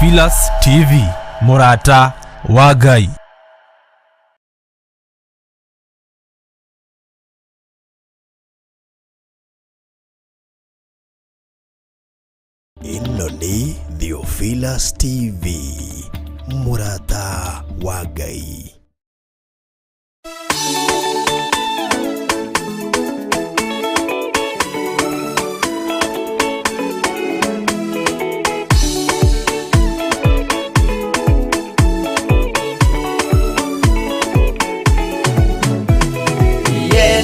Theophilus TV, mũrata wa Ngai. Ĩno nĩ Theophilus TV, mũrata wa Ngai.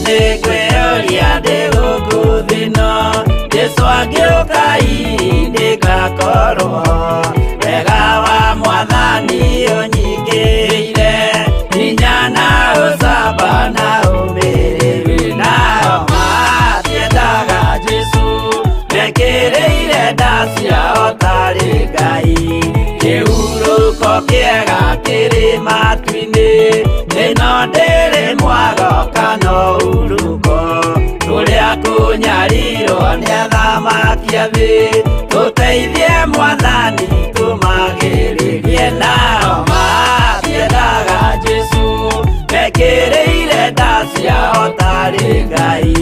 Nĩngwĩyũria ndĩ gũkũ thĩ ĩno, Jesũ angĩũka hihi nĩngakorwo. Wega wa Mwathani ũnyingĩrĩire, hinya na ũcamba na ũmĩrĩru. Nao matiendaga Jesũ, mekĩrĩire nda ciao tarĩ Ngai. Kĩhurũko kĩega kĩrĩ matu-inĩ, ĩno ndĩrĩ mwago kana ũhurũko. Kũrĩa kũnyarirwo nĩ athamaki a thĩ, tũteithie Mwathani tũmagĩrĩrie. Nao matiendaga Jesũ, mekĩrĩire nda ciao tarĩ Ngai.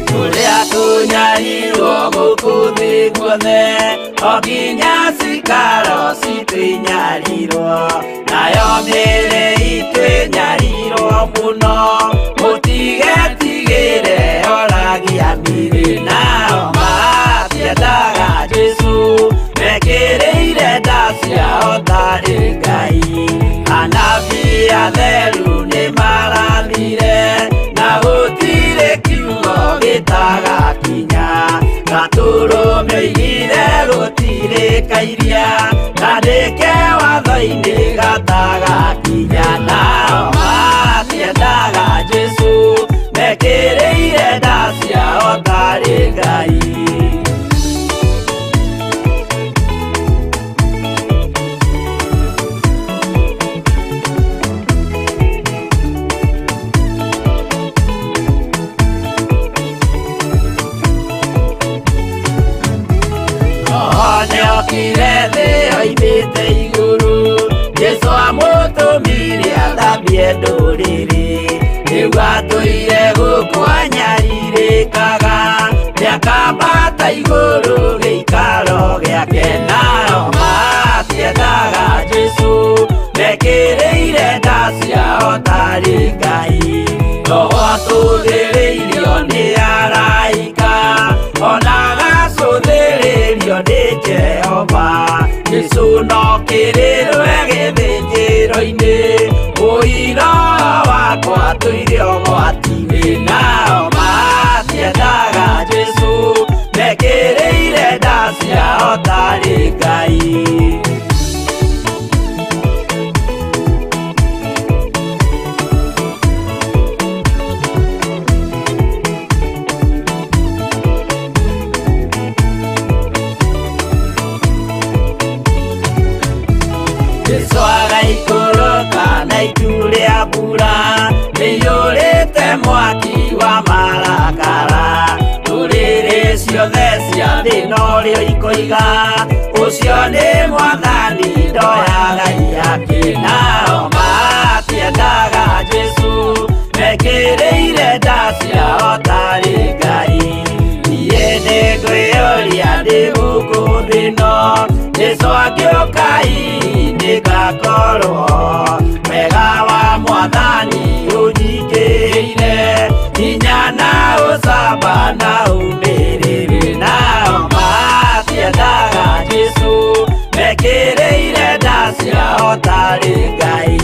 Kũrĩa kũnyarirwo gũkũ thĩ guothe, o nginya cikaro citũ inyarirwo, nayo mĩĩrĩ itũ ĩnyarirwo mũno, mũtigetigĩre oragia mĩĩrĩ. Nao matiendaga Jesũ, mekĩrĩire nda ciao tarĩ Ngai. Anabii atheru nĩmarathire, na gũtirĩ kiugo gĩtagakinya. Gatũrũme oigire gũtirĩ kairia, kandĩke watho-inĩ gatagakinya. Nao matiendaga Jesũ, mekĩrĩire nda ciao tarĩ Ngai. Roho nĩokire thĩ oimĩte igũrũ, Jesũ amũtũmire athambie ndũrĩrĩ. Rĩu atũire gũkũ anyarirĩkaga, nĩakambata igũrũ gĩikaro gĩake. Nao matiendaga Jesũ, mekĩrĩire nda ciao tarĩ Ngai. Roho atũthĩrĩirio nĩ araika, ona agacũthĩrĩrio nĩ Jehova. Jesũ no kĩrĩrwe gĩthĩnjĩro-inĩ, ũira wakwa tũire ũgwati-inĩ. Nao matiendaga Jesũ, mekĩrĩire nda ciao tarĩ Ngai. Jesũ agaikũrũka na itu rĩa mbura rĩiyũrĩte mwaki wa marakara. Ndũrĩrĩ ciothe cia thĩ norĩo ikoiga, ũcio nĩ Mwathani ndoyaga ihaki. Nao matiendaga Jesũ, mekĩrĩire nda ciao tarĩ Ngai. Niĩ nĩngwĩyũria ndĩ gũkũ thĩ ĩno, Jesũ angĩũka hihi nĩngakorwo. Wega wa Mwathani ũnyingĩrĩire, hinya na ũcamba na ũmĩrĩru. Nao matiendaga Jesũ, mekĩrĩire nda ciao tarĩ Ngai.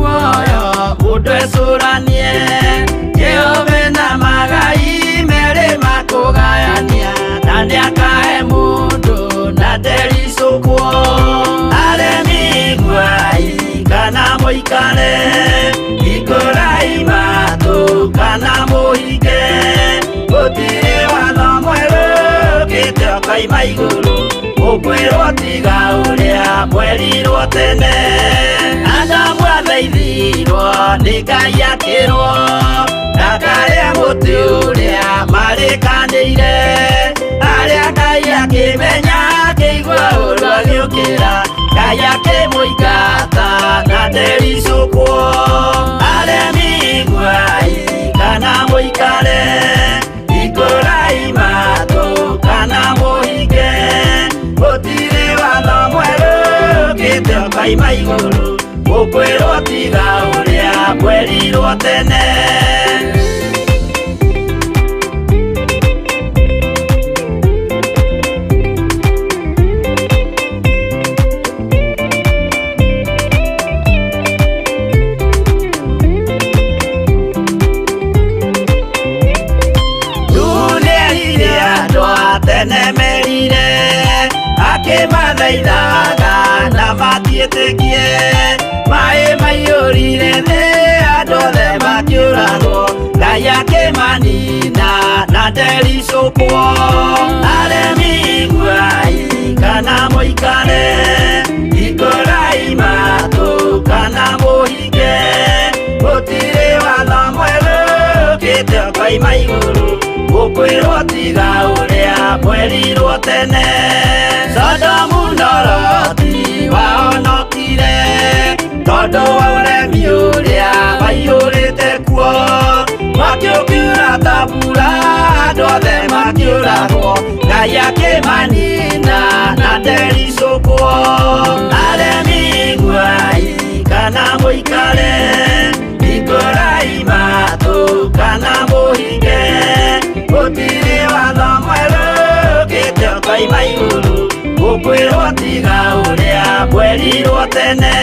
Muoyo mũndũ ecũranie Jehova na magai merĩ makũgayania na nĩakahe mũndũ na ndericũkwo. Aremi iguai kana mũikare, hingũrai matũ kana mũhinge, gũtirĩ watho mwerũ ũkĩte ũkoima igũrũ, ũkwĩrwo tiga ũrĩa mwerirwo tene. Adamu athaithirwo nĩ Ngai akĩrwo ndakarĩe mũtĩ ũrĩa marĩkanĩire, arĩa Ngai akĩmenya akĩigua ũru agĩũkĩra, Ngai akĩmũingata na ndericũkwo. Aremi iguai kana mũikare, hingũrai matũ kana mũhinge, gũtirĩ watho mwerũ ũkĩte ũkoima igũrũ, ũkwĩrwo tiga ũrĩa mwerirwo tene. Nĩerire andũ a tene merire, akĩmathaithaga na matiĩtĩkie, maĩ maiyũrire thĩ andũ othe makĩũragwo, Ngai akĩmanina na ndericũkwo. Aremi iguai kana mũikare, hingũrai matũ kana mũhinge, gũtirĩ watho mwerũ ũkĩte ũkoima igũrũ, ũkwĩrwo tiga ũrĩa mwerirwo tene. Sodomu na Loti wahonokire tondũ wa ũremi ũrĩa waiyũrĩte kuo, mwaki ũkiura ta mbura andũ othe makĩũragwo, Ngai akĩmanina na ndericũkwo. Aremi iguai kana mũikare, hingũrai matũ kana mũhinge, gũtirĩ watho mwerũ ũkĩte ũkoima igũrũ, ũkwĩrwo tiga ũrĩa mwerirwo tene.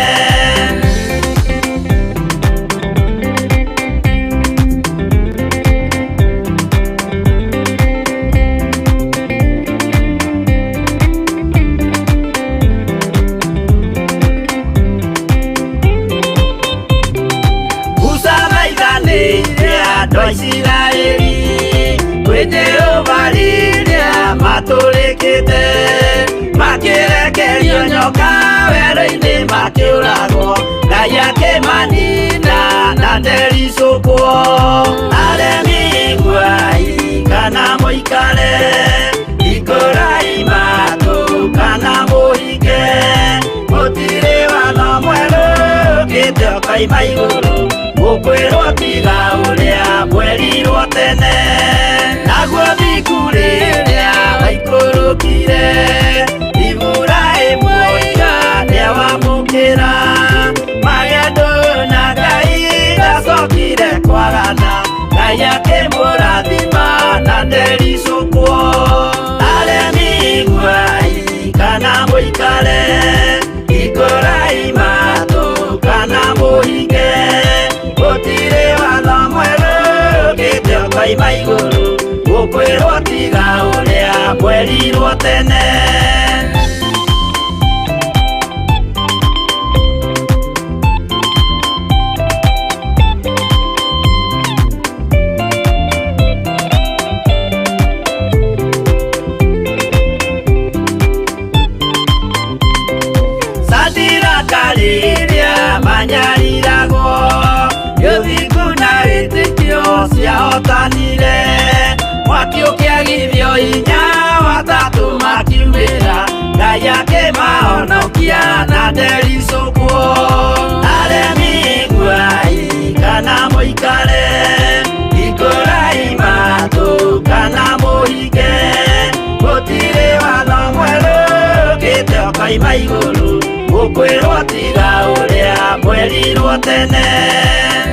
Musa thaithanĩire andũ a Isiraeli kwĩ Jehova rĩrĩa matũrĩkĩte, makĩrekerio nyoka werũ-inĩ makĩũragwo, Ngai akĩmanina na ndericũkwo. Aremi iguai kana mũikare, hingũrai matũ kana mũhinge, gũtirĩ watho mwerũ ũkĩte ũkoima igũrũ, ũkwĩrwo tiga ũrĩa mwerirwo tene. Naguo thingu rĩrĩa waikũrũkire, Iburahĩmu oiga nĩawamũkĩra, magendo na Ngai ndacokire kwagana, Ngai akĩmũrathima na ndericũkwo. Aremi iguai kana mũikare, hingũrai matũ kana mũhinge, gũtirĩ watho mwerũ ũkĩte ũkoima igũrũ, ũkwĩrwo tiga ũrĩa mwerirwo tene. Sadiraka rĩrĩa manyariragwo, ũthingu na wĩtĩkio ciahotanire, mwaki ũkĩagithio hinya watatũ makiumĩra, Ngai akĩmahonokia na ndericũkwo. Aremi iguai kana mũikare, hingũrai matũ kana mũhinge, gũtirĩ watho mwerũ ũkĩte ũkoima igũrũ, ũkwĩrwo tiga ũrĩa mwerirwo tene.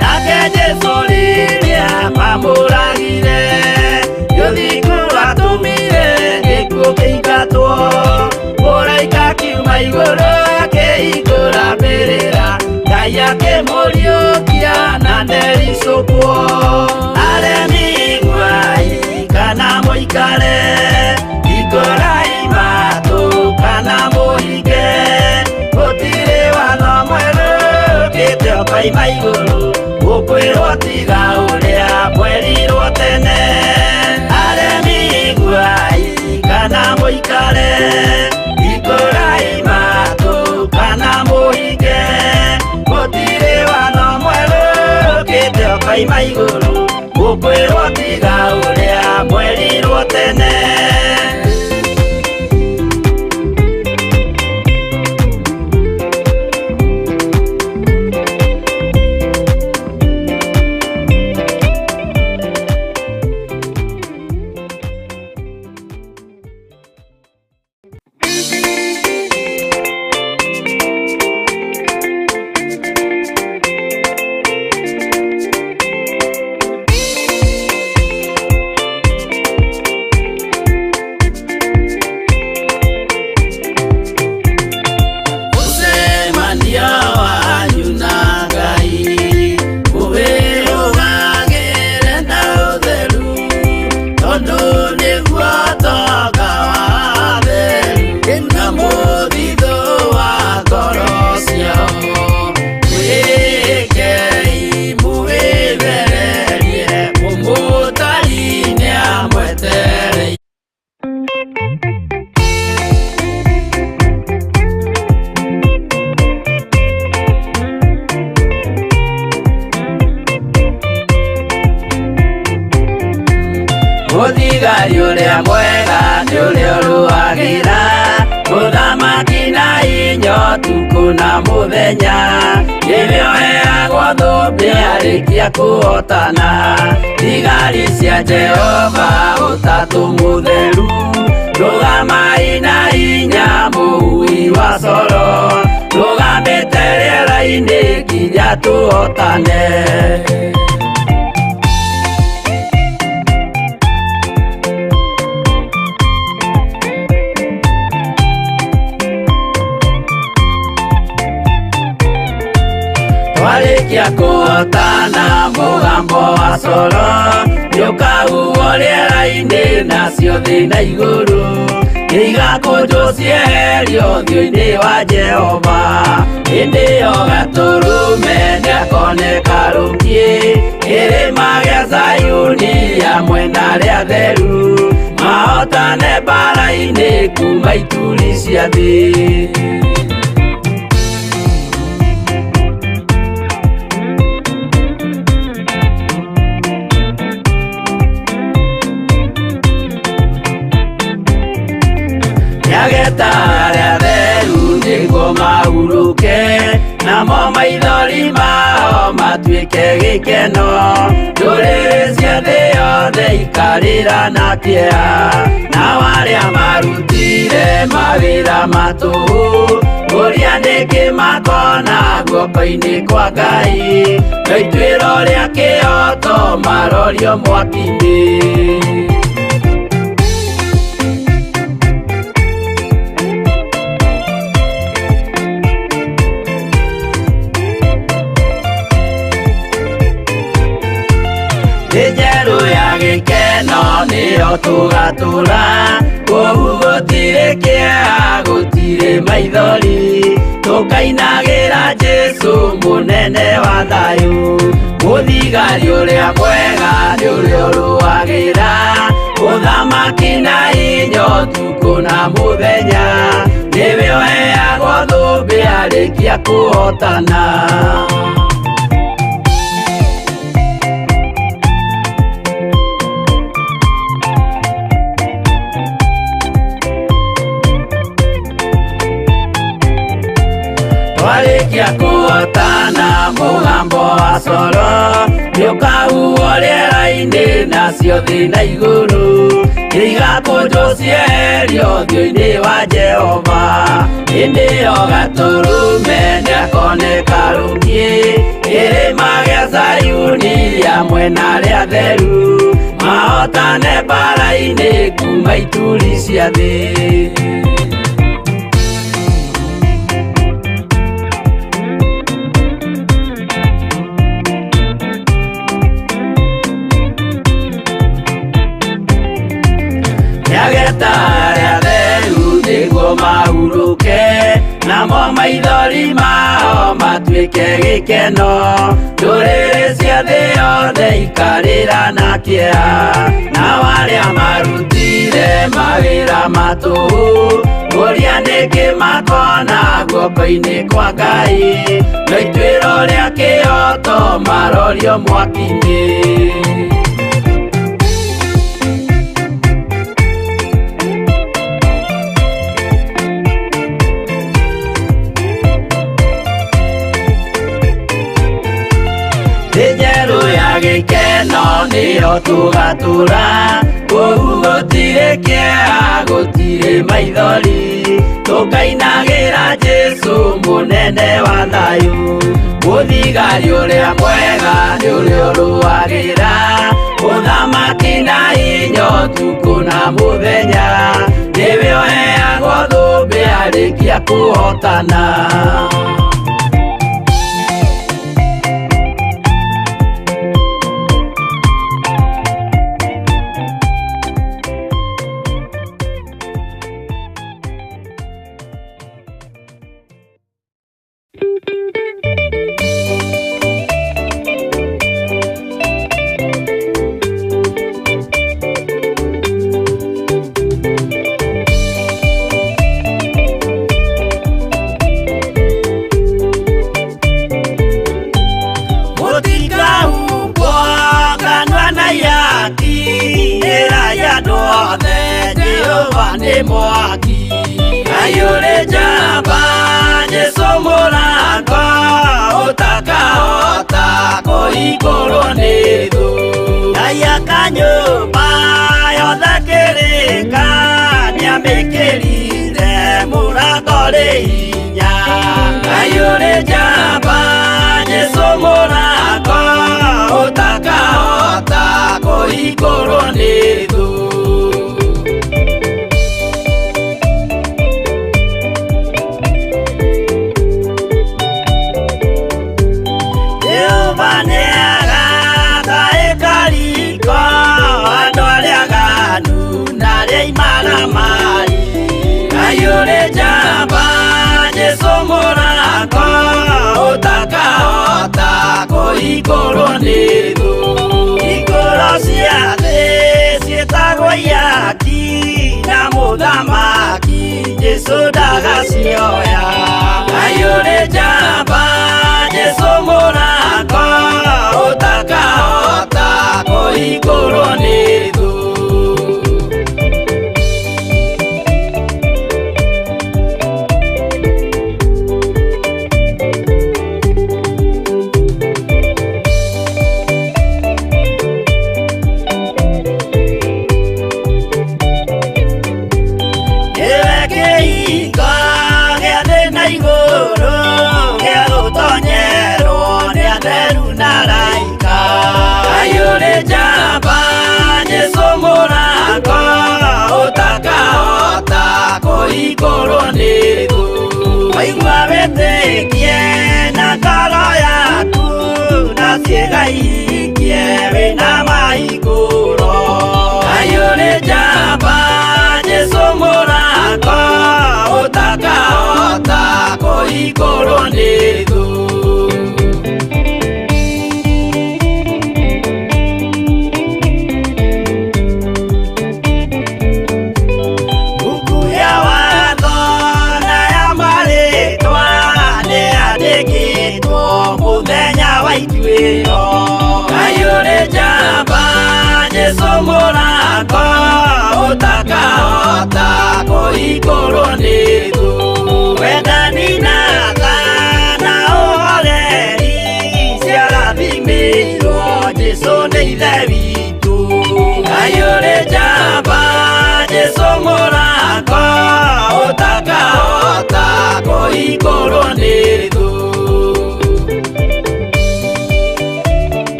Nake Jesũ rĩrĩa mamũragire, ũthingu watũmire gĩkuũ kĩingatwo, mũraika akiuma igũrũ akĩhingũra mbĩrĩra, Ngai Ngai akĩmũriũkia na ndericũkwo. Aremi iguai kana mũikare, hingũrai matũ kana mũhinge, gũtirĩ watho mwerũ ũkĩte ũkoima igũrũ, gũkwĩrwo tiga ũrĩa mwerirwo tene. Aremi iguai kana mũikare, hingũrai matũ kana mũhinge, gũtirĩ watho mwerũ ũkĩte ũkoima igũrũ, gũkwĩrwo tiga ũrĩa mwerirwo tene. Mũcemanio wanyu na Ngai ũwĩrũgagĩre na ũtheru, tondũ nĩguo ũtonga wa atheru na mũthithũ wa ngoro ciao. Mwĩĩkei mũwĩthererie, mũmũtari nĩamwetereire. Mũthigari ũrĩa mwega nĩ ũrĩa ũrũagĩra mũthamaki na inya ũtukũ na mũthenya, nĩwe ũheagwo thũmbĩ arĩkia kũhotana. Thigari cia Jehova ũtatũ mũtheru, rũgamai na hinya mũhui wa coro, rũgamĩte rĩera-inĩ nginya tũhotane. Twarĩkia kũhotana mũgambo wa coro nĩũkahuhwo rĩera-inĩ, nacio thĩ na igũrũ nĩigakũnjwo cieherio ũthiũ-inĩ wa Jehova. Hĩndĩ ĩyo Gatũrũme nĩakoneka rũngĩ kĩrĩma gĩa Zayuni hamwe na arĩa atheru, mahotane mbaara-inĩ kuma ituri cia thĩ. Nĩageta arĩa atheru nĩguo mahurũke, namo maithori mao matuĩke gĩkeno. Ndũrĩrĩ cia thĩ yothe ikarĩra na kĩeha, nao arĩa marutire mawĩra ma tũhũ, ũrĩa nĩkĩ makona guoko-inĩ kwa Ngai, no ituĩro rĩa kĩhooto marorio mwaki-inĩ. Thĩ njerũ ya gĩkeno nĩyo tũgatũra, kũu gũtirĩ kĩeha, gũtirĩ maithori, tũkainagĩra Jesũ mũnene wa thayũ. Mũthigari ũrĩa mwega nĩ ũrĩa ũrũagĩra ũthamaki na hinya ũtukũ na mũthenya, nĩwe ũheagwo thũmbĩ arĩkia kũhotana. Twarĩkia kũhotana mũgambo wa coro nĩũkahuhwo rĩera-inĩ, nacio thĩ na igũrũ nĩigakũnjwo cieherio ũthiũ-inĩ wa Jehova. Hĩndĩ ĩyo Gatũrũme nĩakoneka rũngĩ kĩrĩma gĩa Zayuni hamwe na arĩa atheru, mahotane mbaara-inĩ kuma ituri cia thĩ. Ageeta arĩa atheru nĩguo mahurũke, namo maithori mao matuĩke gĩkeno. Ndũrĩrĩ cia thĩ yothe ikarĩra na kĩeha, nao arĩa marutire mawĩra ma tũhũ, ũrĩa nĩkĩ makona guoko-inĩ kwa Ngai, no ituĩro rĩa kĩhooto marorio mwaki-inĩ. Thĩ njerũ ya gĩkeno nĩyo tũgatũra, kũu gũtirĩ kĩeha, gũtirĩ maithori, tũkainagĩra Jesũ mũnene wa thayũ. Mũthigari ũrĩa mwega nĩ ũrĩa ũrũagĩra ũthamaki na hinya ũtukũ na mũthenya, nĩwe ũheagwo thũmbĩ arĩkia kũhotana.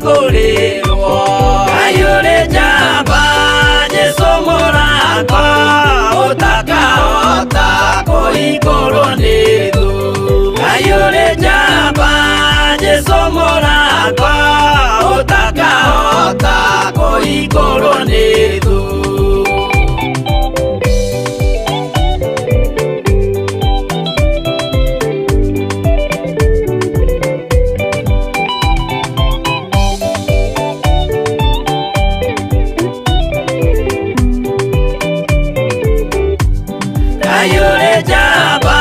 kũhingũrĩrwo. Ngai ũrĩ njamba Jesũ mũrata ũtakahota kũhingũrwo nĩ thũ. Ngai ũrĩ njamba Jesũ mũrata ũtakahota kũhingũrwo nĩ thũ. Ngai ũrĩ njamba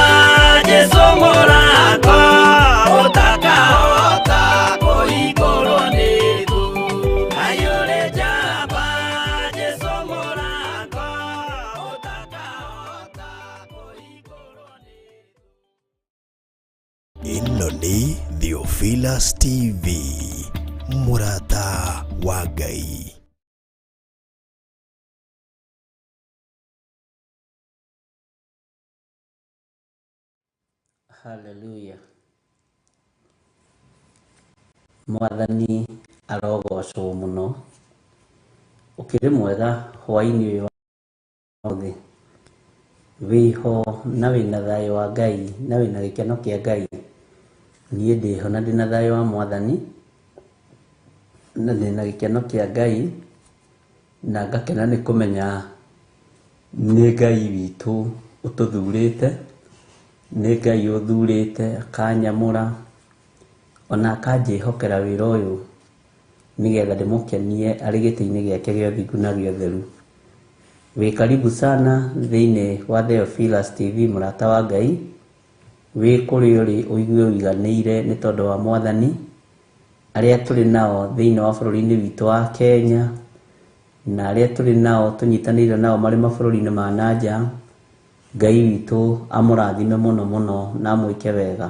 Jesũ mũrata ũtakahota kũhingũrwo nĩ thũ. Ngai ũrĩ njamba Jesũ mũrata ũtakahota kũhingũrwo nĩ thũ. Ĩno nĩ Theophilus TV, mũrata wa Ngai. Haleluya. Mwathani arogocwo mũno. Ũkĩrĩ mwega hwaĩ-inĩ ũyũ wa ũmũthĩ. Wĩho na wĩna thayũ wa Ngai na wĩna gĩkeno kĩa Ngai. Niĩ ndĩho na ndĩna thayũ wa Mwathani na ndĩna gĩkeno kĩa Ngai na ngakena nĩ kũmenya nĩ Ngai witũ ũtũthurĩte, nĩ Ngai ũthurĩte akanyamũra ona akanjĩhokera wĩra ũyũ nĩgetha ndĩmũkenie arĩ gĩtĩ-inĩ gĩake gĩa ũthingu na gĩa ũtheru. Wĩ karibu sana thĩinĩ wa Theophilus TV mũrata wa Ngai. Wĩ kũrĩa ũrĩ ũigue ũiganĩire nĩ tondũ wa Mwathani. Arĩa tũrĩ nao thĩinĩ wa bũrũri-inĩ witũ wa Kenya na arĩa tũrĩ nao tũnyitanĩire nao marĩ mabũrũri-inĩ ma na nja, Ngai witũ amũrathime mũno mũno na amwĩke wega.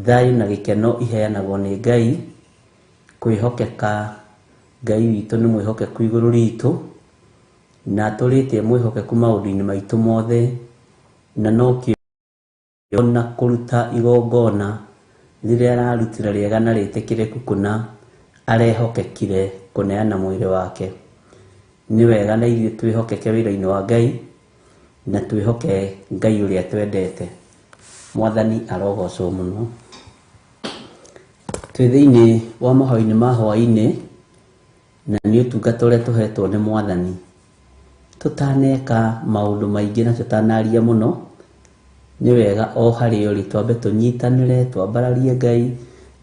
Thayũ na gĩkeno iheanagwo nĩ Ngai. Kwĩhokeka Ngai witũ nĩ mwĩhokeku igũrũ ritũ na atũrĩte e mwĩhokeku maũndũ-inĩ maitũ mothe, na nokĩo ona kũruta igongona rĩrĩa ararutire rĩega na rĩtĩkĩrĩku kũna arehokekire kũneana mwĩrĩ wake. Nĩ wega na ithuĩ twĩhokeke wĩra-inĩ wa Ngai na twĩhoke Ngai ũrĩa twendete. Mwathani arogocwo mũno. Twĩ thĩinĩ wa mahoya-inĩ ma hwaĩ-inĩ na nĩ ũtungata ũrĩa tũhetwo nĩ Mwathani. Tũtaneka maũndũ maingĩ na tũtanaria mũno, nĩ wega o harĩa ũrĩ twambe tũnyitanĩre, twambararie Ngai,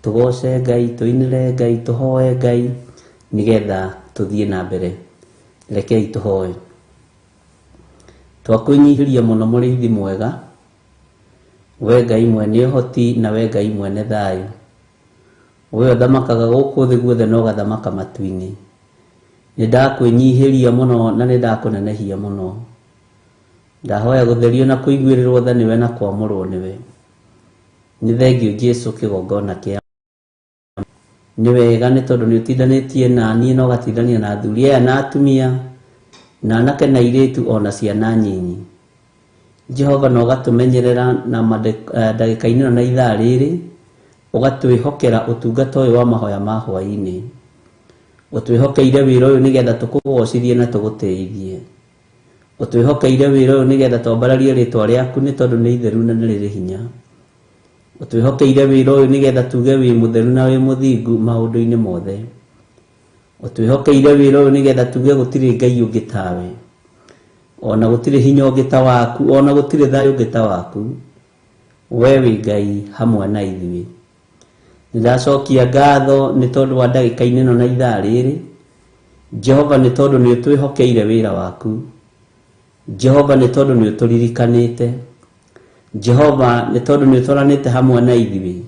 tũgoce Ngai, tũinĩre Ngai, tũhoe Ngai nĩgetha tũthiĩ na mbere. Rekei tũhoe. Twakwĩnyihĩria mũno mũrĩithi mwega, we Ngai mwene ũhoti na we Ngai mwene thayũ. We ũthamakaga gũkũ thĩ guothe na ũgathamaka matu-inĩ. Nĩ ndakwĩnyihĩria mũno na nĩ ndakũnenehia mũno. Ndahoya gũtherio na kũiguĩrĩrwo tha nĩwe na kwamũrwo nĩwe. Nĩ thengiũ Jesu kĩgongona kĩa nĩ wega nĩ tondũ nĩ ũtindanĩtie na niĩ na ũgatindania na athuri aya na atumia na anake na airĩtu ona ciana nyinyi. Jehova na ũgatũmenyerera na ndagĩka-inĩ ĩno na ithaa rĩrĩ, ũgatwĩhokera ũtungata ũyũ wa mahoya ma hwaĩ-inĩ. Ũtwĩhokeire wĩra ũyũ nĩgetha tũkũgocithie na tũgũtĩithie. Ũtwĩhokeire wĩra ũyũ nĩgetha twambararie rĩtwa rĩaku nĩ tondũ nĩ itheru na nĩ rĩrĩ hinya. Ũtwĩhokeire wĩra ũyũ nĩgetha tuge wĩ mũtheru na wĩ mũthingu maũndũ-inĩ mothe. Ũtwĩhokeire wĩra ũyũ nĩgetha tuge gũtirĩ Ngai ũngĩ tawe, ona gũtirĩ hinya ũngĩ ta waku, ona gũtirĩ thayũ ũngĩ ta waku. We wĩ Ngai hamwe na ithuĩ. Nĩndacokia ngatho nĩ tondũ wa ndagĩka-inĩ ĩno na ithaa rĩrĩ. Jehova nĩ tondũ nĩ ũtwĩhokeire wĩra waku. Jehova nĩ tondũ nĩ ũtũririkanĩte. Jehova nĩ tondũ nĩ ũtwaranĩte hamwe na ithuĩ.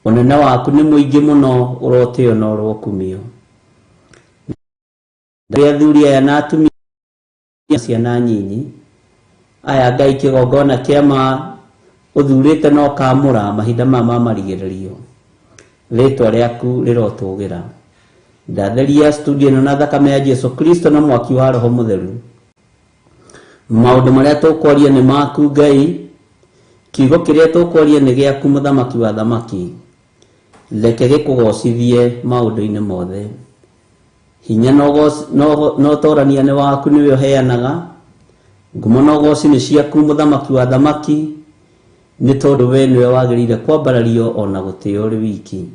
Ũnene waku nĩ mũingĩ mũno, ũrotĩo na ũrokumio. Ndĩ athuri aya na atumia ciana nyinyi aya Ngai kĩgongona kĩa ma ũthurĩte na ũkamũra mahinda maya ma marigĩrĩrio. Rĩtwa rĩaku rĩrotũgĩra. Ndatheria studio ĩno na thakame ya Jesu Kristo na mwaki wa Roho Mũtheru. Maũndũ marĩa tũkwaria nĩ maku Ngai, kiugo kĩrĩa tũkwaria nĩ gĩaku mũthamaki wa thamaki. Reke gĩkũgocithie maũndũ-inĩ mothe. Hinya na ũtorania nĩ waku, nĩwe ũheanaga. Ngumo na ũgoci nĩ ciaku, mũthamaki wa thamaki, nĩ tondũ we nĩwe wagĩrĩire kwambarario ona gũtĩo ũrĩ wiki.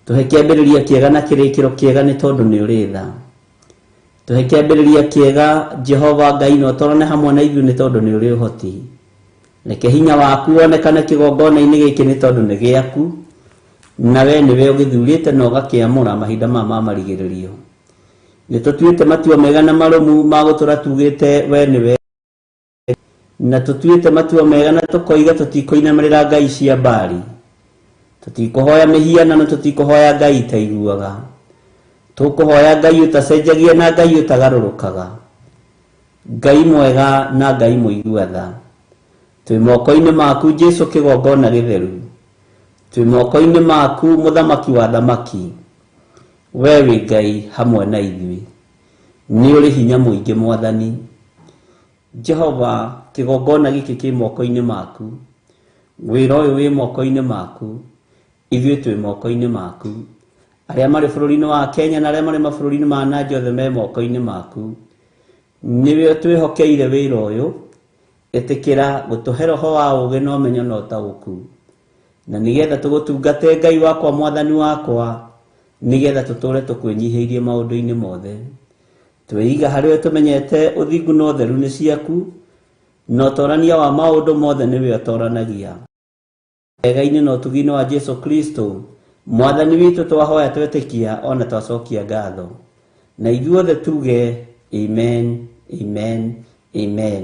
Tũhe kĩambĩrĩria kĩega na kĩrĩkĩro kĩega, nĩ tondũ nĩ ũrĩ tha. Tũhe kĩambĩrĩria kĩega, Jehova Ngai, na ũtorane hamwe na ithuĩ, nĩ tondũ nĩ ũrĩ ũhoti. Reke hinya waku wonekane kĩgongona-inĩ gĩkĩ, nĩ tondũ nĩ gĩaku, na we nĩwe ũgĩthurĩte na ũgakĩamũra mahinda maya ma marigĩrĩrio. Nĩ tũtuĩte matua mega na marũmu ma gũtũra tugĩte we nĩwe, na tũtuĩte matua mega na tũkoiga tũtikũinamĩrĩra ngai cia Baali, tũtikũhoya mĩhianano, tũtikũhoya ngai itaiguaga, tũkũhoya ngai ũtacenjagia na ngai ũtagarũrũkaga, ngai mwega na ngai mũigua tha. Twĩ moko-inĩ maku Jesu, kĩgongona gĩtheru, twĩ moko-inĩ maku mũthamaki wa thamaki. We wĩ Ngai hamwe na ithuĩ, nĩ ũrĩ hinya mũingĩ Mwathani. Jehova, kĩgongona gĩkĩ kĩ moko-inĩ maku, wĩra ũyũ wĩ moko-inĩ maku, ithuĩ twĩ moko-inĩ maku. Arĩa marĩ bũrũri-inĩ wa Kenya na arĩa marĩ mabũrũri-inĩ ma na nja othe me moko-inĩ maku. Nĩwe ũtwĩhokeire wĩra ũyũ, ĩtĩkĩra gũtũhe roho wa ũũgĩ na ũmenyo na ũtaũku, na nĩgetha tũgũtungate Ngai wakwa, Mwathani wakwa, nĩgetha tũtũre tũkwĩnyihĩirie maũndũ-inĩ mothe. Twĩiga harĩ we tũmenyete ũthingu na ũtheru nĩ ciaku, na ũtorania wa maũndũ mothe nĩwe ũtoranagia. Wega-inĩ na ũtugi-inĩ wa Jesu Kristo Mwathani witũ, twahoya twetĩkia ona twacokia ngatho, na ithuothe tuge amen, amen, amen.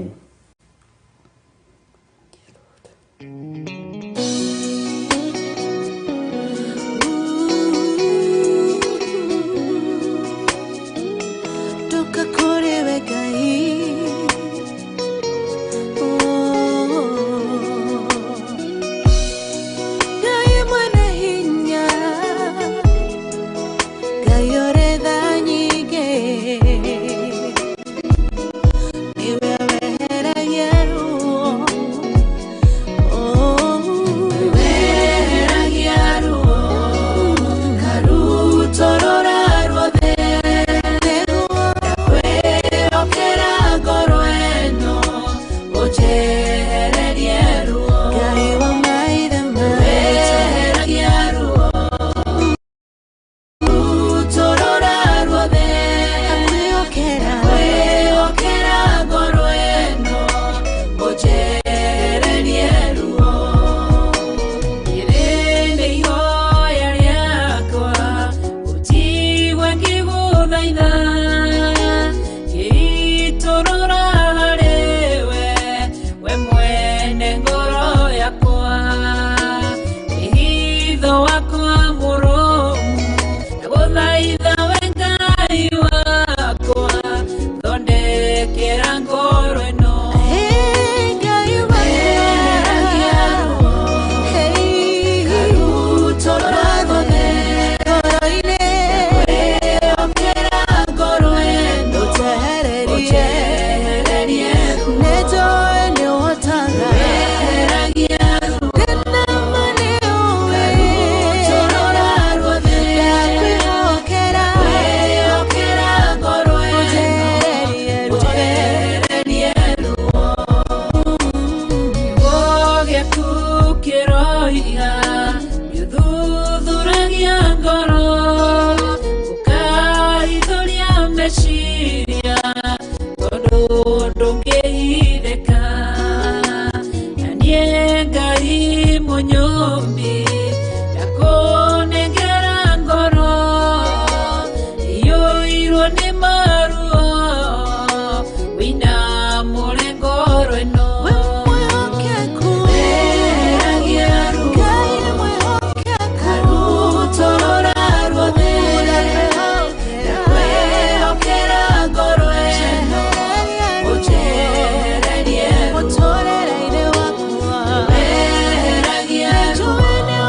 Toka kũrĩ we Ngai. Oh. Ngai mwene hinya, Ngai ũrĩ tha nyingĩ, nĩwe weheragia ruo. Oh. Weheragia ruo, karutorora ruothe, kwĩhokera ngoro ĩno, ũnjehererie ruo. Ngai wa maithe maitũ. Weheragia ruo, rutorora ruothe, Kwĩhokera. kwĩhokera ngoro ĩno, ũnjehererie ruo. Rĩrĩ nĩ ihoya rĩakwa, ũnjigue ngĩgũthaitha, ngĩitũrũra harĩ we, we mwene ngoro yakwa. Wĩhitho wakwa mũrũmu, ndagũthaitha we Ngai wakwa, thondekera ngoro ĩno. Hey, Ngai wa Weheragia ruo, Hey, karutorora ruothe, ngoro-inĩ. kwĩhokera ngoro ĩno, Ũnjehererie. ũnjehererie ruo. Nĩnjũĩ nĩũhotaga. Weheragia ruo, Ndĩna ma nĩũĩ. karutorora ruothe, Ndakwĩhokera. kwĩhokera ngoro ĩno, Ũnjehererie ruo. ũnjehererie ruo. Kiugo gĩaku kĩroiga, gĩthuthuragia ngoro, ũkaithũria meciria, tondũ ndũngĩhithĩka. Na niĩ Ngai mũnyũmbi, ndakũnengera ngoro, iyũirwo nĩ maruo, wĩinamũre ngoro ĩno. We mwĩhokeku. Weheragia ruo, Ngai nĩ mwĩhokeku. karutorora ruothe, ndakwĩhokera ngoro ĩno, ũnjehererie ruo. Mũtũũrĩre-inĩ wakwa. Weheragia ruo, Nĩnjũĩ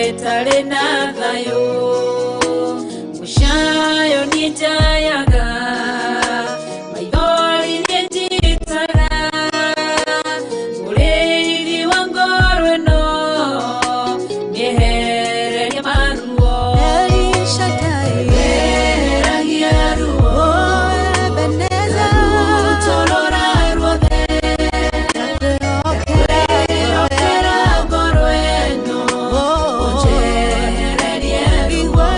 Ĩtarĩ na thayũ mũcayo nĩ njayaga maithori nĩ njitaga mũrĩithi wa ngoro ĩno nĩehererie maruo eheragia ruo rũtorora ruothe kwĩhokera ngoro ĩno ũnjehererie ruo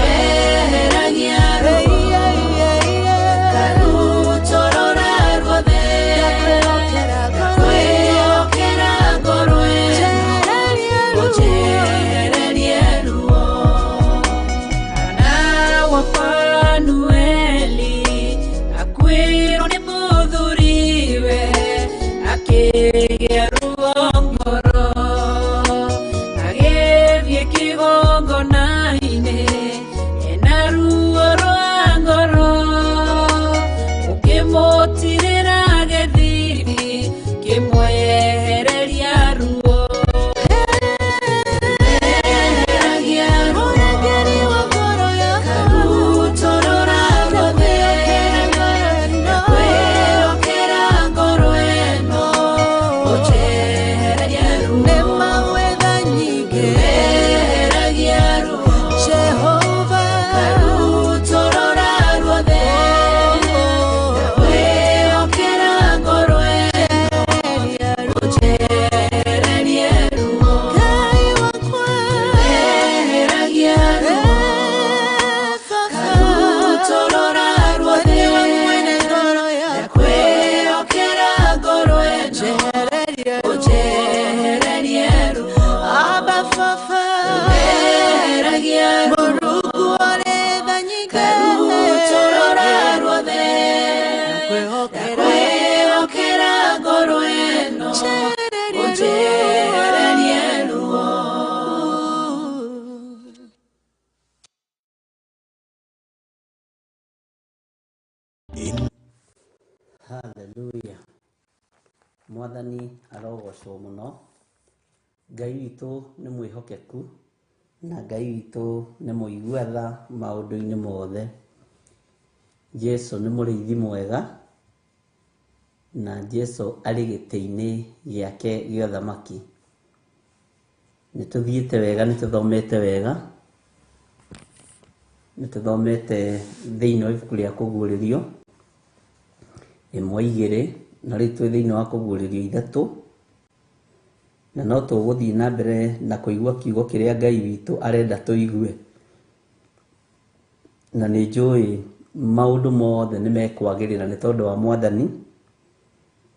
eheragia ruo karutorora ruothe kwĩhokera ngoro ĩno ũnjehererie ruo. Hana wa Fanueli akuĩrwo nĩ mũthuriwe akĩgĩa ruo ngoro agĩthiĩ kĩgongona-inĩ ena ruo rwa ngoro ũkĩmũtirĩra gĩthithi kĩmwehereria ruo eheragia ruo karutorora ruothe kwĩhokera ngoro ĩno ũnjehererie ruo eheragia ruo karutorora ruothe kwĩhokera ngoro ĩno ũnjehererie ruo eheragia ruo karutorora ruothe kwĩhokera ngoro ĩno ũnjehererie ruo eheragia ruo karutorora ruothe kwĩhokera ngoro ĩno ũnjehererie ruo. Haleluya. Mwathani arogocwo mũno. Ngai witũ nĩ mwĩhokeku na Ngai witũ nĩ mũigua tha maũndũ-inĩ mothe. Jesu nĩ mũrĩithi mwega na Jesu arĩ gĩtĩ-inĩ gĩake gĩa ũthamaki. Nĩ tũthiĩte wega, nĩ tũthomete wega, nĩ tũthomete thĩinĩ wa ibuku rĩa Kũguũrĩrio ĩmwe igĩrĩ, na rĩu twĩ thĩinĩ wa Kũguũrĩrio ithatũ, na no tũgũthiĩ na mbere na kũigua kiugo kĩrĩa Ngai witũ arenda tũigue. Na nĩ njũĩ maũndũ mothe nĩ mekwagĩrĩra nĩ tondũ wa Mwathani,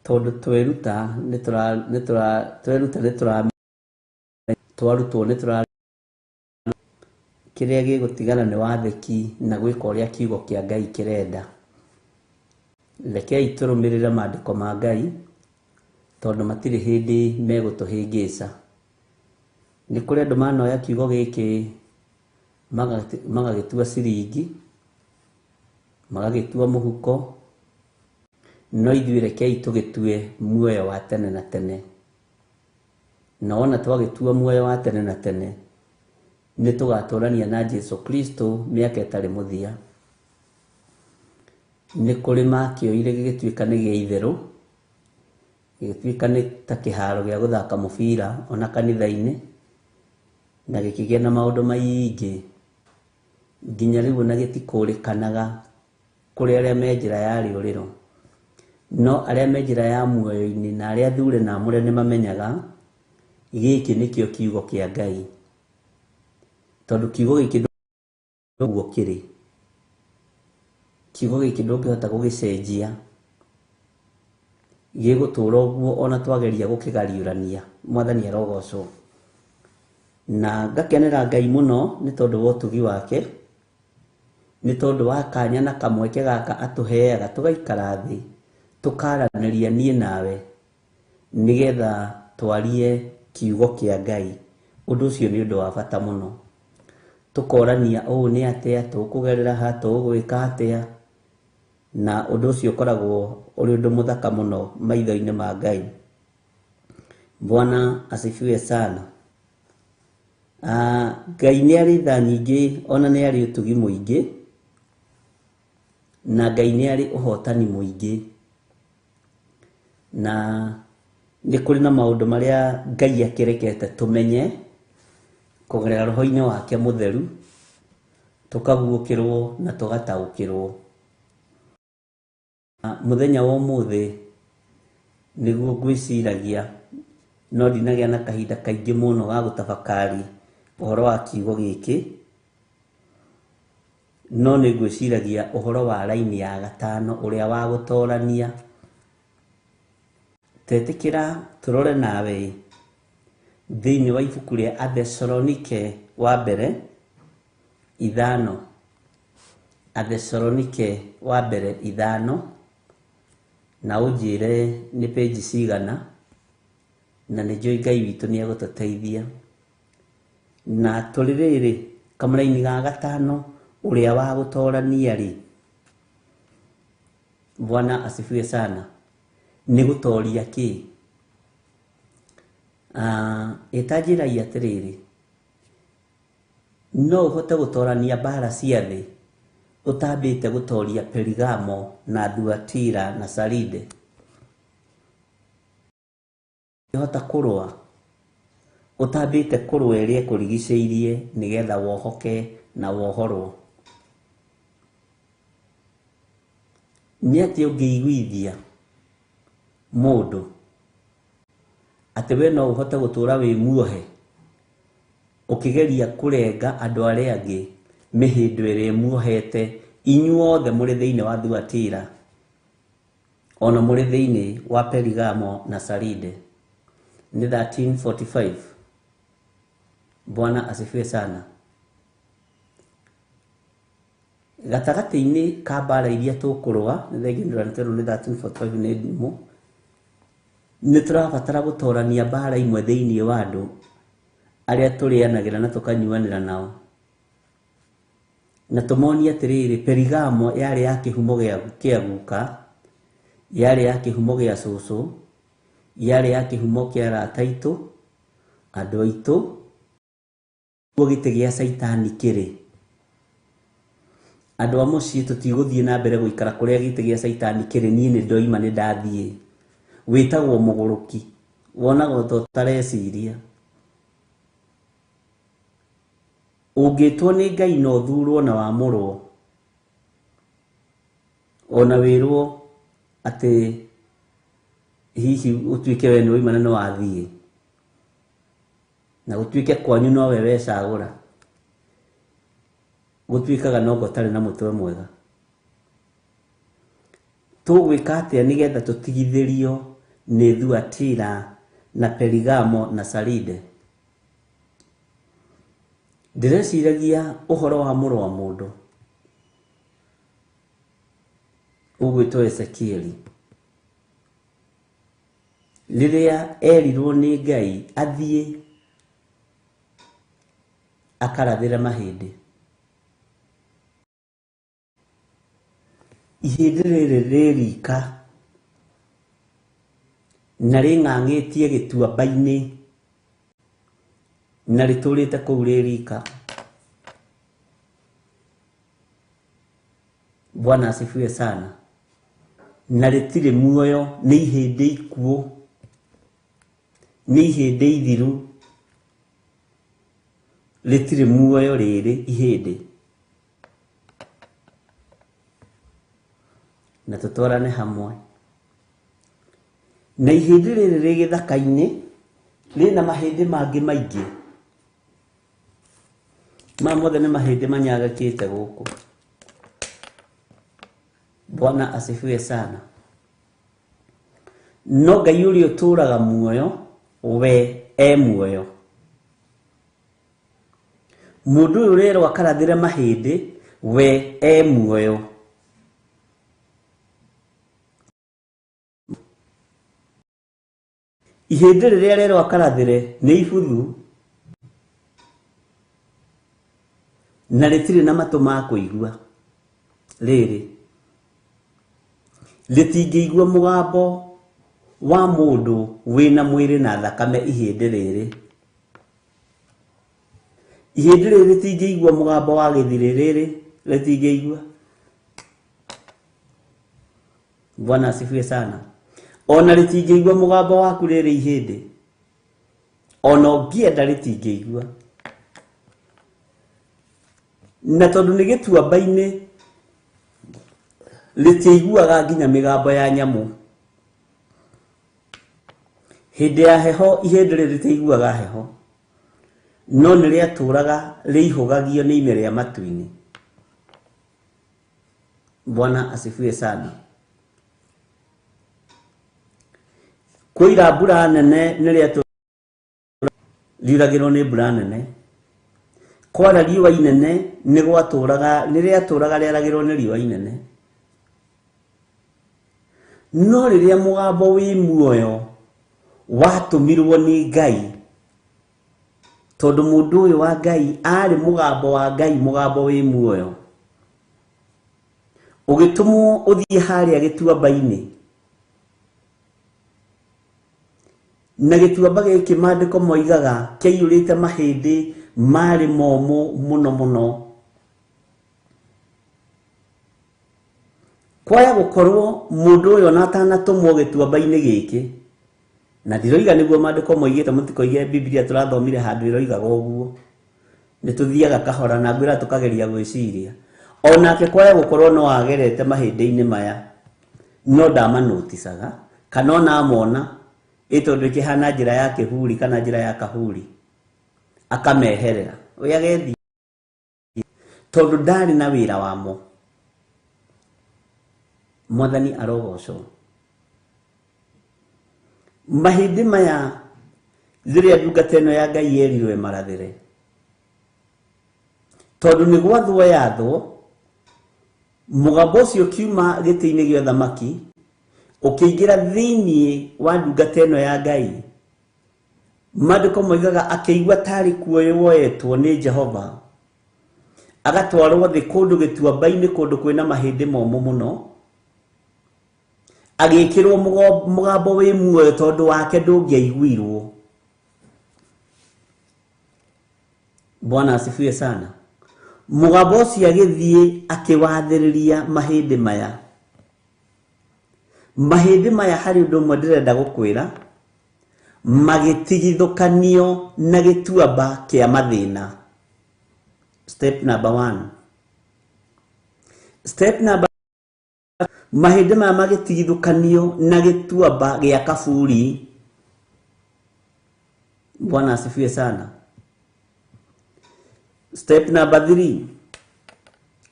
tondũ tweruta nĩ tũra nĩ tũra tweruta nĩ tũra twarutwo nĩ tũra kĩrĩa gĩgũtigana nĩ wathĩki na gwĩka ũrĩa kiugo kĩa Ngai kĩrenda. Rekei tũrũmĩrĩre maandĩko ma Ngai tondũ matirĩ hĩndĩ megũtũhĩngĩca. Nĩ kũrĩ andũ manoya kiugo gĩkĩ magagĩtua ciringi, magagĩtua mũhuko, no ithuĩ rekei tũgĩtue muoyo wa tene na tene. Na wona twagĩtua muoyo wa tene na tene, nĩ tũgatũrania na Jesu Kristo mĩaka ĩtarĩ mũthia. Nĩ kũrĩ makĩoire gĩgĩtuĩka nĩ gĩa itherũ, gĩgĩtuĩka nĩ ta kĩharo gĩa gũthaka mũbira ona kanitha-inĩ, na gĩkĩgĩa na maũndũ maingĩ nginya rĩu ona gĩtikũrĩkanaga kũrĩ arĩa me njĩra ya rĩũrĩro. No arĩa me njĩra ya muoyo-inĩ na arĩa athure na amũre nĩ mamenyaga gĩkĩ nĩkĩo kiugo kĩa Ngai, tondũ kiugo gĩkĩ ũguo kĩrĩ. Kiugo gĩkĩ ndũngĩhota gũgĩcenjia, gĩgũtũra ũguo ona twageria gũkĩgariũrania. Mwathani arogocwo. Na ngakenera Ngai mũno nĩ tondũ wa ũtugi wake, nĩ tondũ wa kanya na kamweke gaka atũheaga tũgaikara thĩ tũkaranĩria niĩ nawe nĩgetha twarie kiugo kĩa Ngai. Ũndũ ũcio nĩ ũndũ wa bata mũno. Tũkorania ũũ nĩ atĩa, tũkũgerera ha, tũgwĩka atĩa, na ũndũ ũcio ũkoragwo ũrĩ ũndũ mũthaka mũno maitho-inĩ ma Ngai. Bwana asifiwe sana. Ngai nĩ arĩ tha nyingĩ ona nĩ arĩ ũtugi mũingĩ, na Ngai nĩ arĩ ũhotani mũingĩ. Na nĩ kũrĩ na maũndũ marĩa Ngai akĩrekete tũmenye kũgerera roho-inĩ wake mũtheru, tũkaguũkĩrwo na tũgataũkĩrwo. Mũthenya wa ũmũthĩ nĩguo ngwĩciragia, no ndinagĩa na kahinda kaingĩ mũno ga gũtafakari ũhoro wa kiugo gĩkĩ, no nĩ ngwĩciragia ũhoro wa raini ya gatano, ũrĩa wa gũtorania. Tetĩkĩra tũrore nawe thĩinĩ wa ibuku rĩa Athesalonike wa mbere 5. Athesalonike wa mbere 5, na ũnjĩre nĩ page cigana, na nĩ njũĩ Ngai witũ nĩ egũtũteithia. Na tũrĩ rĩrĩ kamũraini ga gatano, ũrĩa wa gũtorania rĩ, Bwana asifiwe sana, nĩ gũtoria kĩ? Ĩtanjĩrai atĩrĩrĩ, no ũhote gũtorania mbara cia thĩ ũtambĩte gũtoria Perigamo na Thuatira na Saride? Ũngĩhota kũrũa ũtambĩte kũrũa ĩrĩa ĩkũrigicĩirie nĩgetha wohoke na wohorwo? Nĩ atĩa ũngĩiguithia mũndũ atĩ we no ũhote gũtũra wĩ muohe ũkĩgeria kũrenga andũ arĩa angĩ mĩhĩndo ĩrĩa ĩmuohete, inyuothe mũrĩ thĩinĩ wa Thuatira ona mũrĩ thĩinĩ wa Perigamo na Saride? Nĩ 1345. Bwana asifiwe sana. Gatagatĩ-inĩ ka mbara iria tũkũrũa, nĩ thengia nĩ ndĩratwerwo nĩ 1345 nĩ ndimũ, nĩ tũrabatara gũtorania mbara imwe thĩinĩ wa andũ arĩa tũrĩanagĩra na tũkanyuanĩra nao, na tũmonie atĩrĩrĩ, Perigamo yarĩ ya kĩhumo kĩa guka, yarĩ ya kĩhumo gĩa cũcũ, yarĩ ya kĩhumo kĩa arata aitũ, andũ aitũ, nĩguo gĩtĩ gĩa Caitani kĩrĩ. Andũ a mũciĩ tũtigũthiĩ na mbere gũikara kũrĩa gĩtĩ gĩa Caitani kĩrĩ, niĩ nĩ ndoima nĩ ndathiĩ. Wĩtagwo mũgũrũki, wonaga ta ũtareciria. Ũngĩtwo nĩ Ngai na ũthurwo na wamũrwo, ona wĩrwo atĩ hihi ũtuĩke we nĩ waima na nĩ wathiĩ, na gũtuĩke kwanyu nowe wecagũra, gũtuĩkaga nonga ũtarĩ na mũtwe mwega. Tũgwĩka atĩa nĩgetha tũtigithĩrio nĩ Thuatira na Perigamo na Saride? Ndĩreciragia ũhoro wa mũrũ wa mũndũ ũgwĩtwo Ezekieli, rĩrĩa erirwo nĩ Ngai athiĩ akarathĩre mahĩndĩ. Ihĩndĩ rĩrĩ rĩrika na rĩng'ang'ĩtie gĩtuamba-inĩ na rĩtũrĩte kũu rĩrika. Bwana asifiwe sana. Na rĩtirĩ muoyo, nĩ ihĩndĩ ikuũ, nĩ ihĩndĩ ithiru, rĩtirĩ muoyo rĩrĩ ihĩndĩ. Na tũtwarane hamwe. Na ihĩndĩ rĩrĩ rĩ gĩthaka-inĩ rĩna mahĩndĩ mangĩ maingĩ. Maya mothe nĩ mahĩndĩ manyagakĩte gũkũ. Bwana asifiwe sana. No Ngai ũrĩa ũtũraga muoyo, we e muoyo. Mũndũ ũyũ ũrerwo akarathĩre mahĩndĩ, we e muoyo. Ihĩndĩ rĩrĩa rerwo akarathĩre nĩ ibuthu na rĩtirĩ na matũ ma kũigua. Rĩrĩ rĩtingĩigua mũgambo wa mũndũ wĩna mwĩrĩ na thakame ihĩndĩ rĩrĩ. Ihĩndĩ rĩrĩ rĩtingĩigua mũgambo wa gĩthirĩ rĩrĩ rĩtingĩigua. Bwana asifiwe sana. Ona rĩtingĩigua mũgambo waku rĩrĩ ihĩndĩ, ona ũngĩenda rĩtingĩigua. Na tondũ nĩ gĩtuamba-inĩ rĩtiiguaga nginya mĩgambo ya nyamũ. Hĩndĩ ya heho ihĩndĩ rĩrĩ rĩtiiguaga heho, no nĩ rĩatũraga rĩihũgagio nĩ ime rĩa matu-inĩ. Bwana asifiwe sana. Kwoira mbura nene nĩ rĩatũraga riuragĩrwo nĩ mbura nene. Kwara riũa inene nĩ gwatũraga nĩ rĩatũraga rĩaragĩrwo nĩ riũa inene. No rĩrĩa mũgambo wĩ muoyo watũmirwo nĩ Ngai, tondũ mũndũ ũyũ wa Ngai arĩ mũgambo wa Ngai, mũgambo wĩ muoyo, ũgĩtũmwo ũthiĩ harĩa gĩtuamba-inĩ. Na gĩtuamba gĩkĩ maandĩko moigaga kĩaiyũrĩte mahĩndĩ marĩ momũ mũno mũno. Kwaya gũkorwo mũndũ ũyũ ona atanatũmwo gĩtuamba-inĩ gĩkĩ, na ndiroiga nĩguo maandĩko moigĩte, mũtikoige Bibilia tũrathomire handũ ĩroigaga ũguo, nĩ tũthiaga kahora na ngwĩra tũkageria gwĩciria. Onake kwaya gũkorwo no agerete mahĩndĩ-inĩ maya, no ndamanoticaga, kana ona amona ĩ tondũ ĩkĩhana njĩra ya kĩhuri kana njĩra ya kahuri, akameherera we agethiĩ, tondũ ndarĩ na wĩra wamo. Mwathani arogocwo. Mahĩndĩ maya rĩrĩa ndungata ĩno ya Ngai yerirwo ĩmarathĩre, tondũ nĩ gwathwo yathwo, mũgambo ũcio ũkiuma gĩtĩ-inĩ gĩa ũthamaki ũkĩingĩra thĩinĩ wa ndungata ĩno ya Ngai. Maandĩko moigaga akĩigua tarĩ kuoywo woetwo nĩ Jehova, agatwarwo thĩ kũndũ gĩtuamba-inĩ, kũndũ kwĩna mahĩndĩ momũ mũno, agĩkĩrwo mũgambo wĩ muoyo tondũ wake ndũngĩaiguirwo. Bwana asifiwe sana. Mũgambo ũcio agĩthiĩ akĩwathĩrĩria mahĩndĩ maya. Mahĩndĩ maya harĩ ũndũ ũmwe ndĩrenda gũkwĩra, magĩtigithũkanio na gĩtuamba kĩa mathĩna. Step number 1. Step number mahĩndĩ maya magĩtigithũkanio na gĩtuamba gĩa kaburi. Bwana asifiwe sana. Step number 3,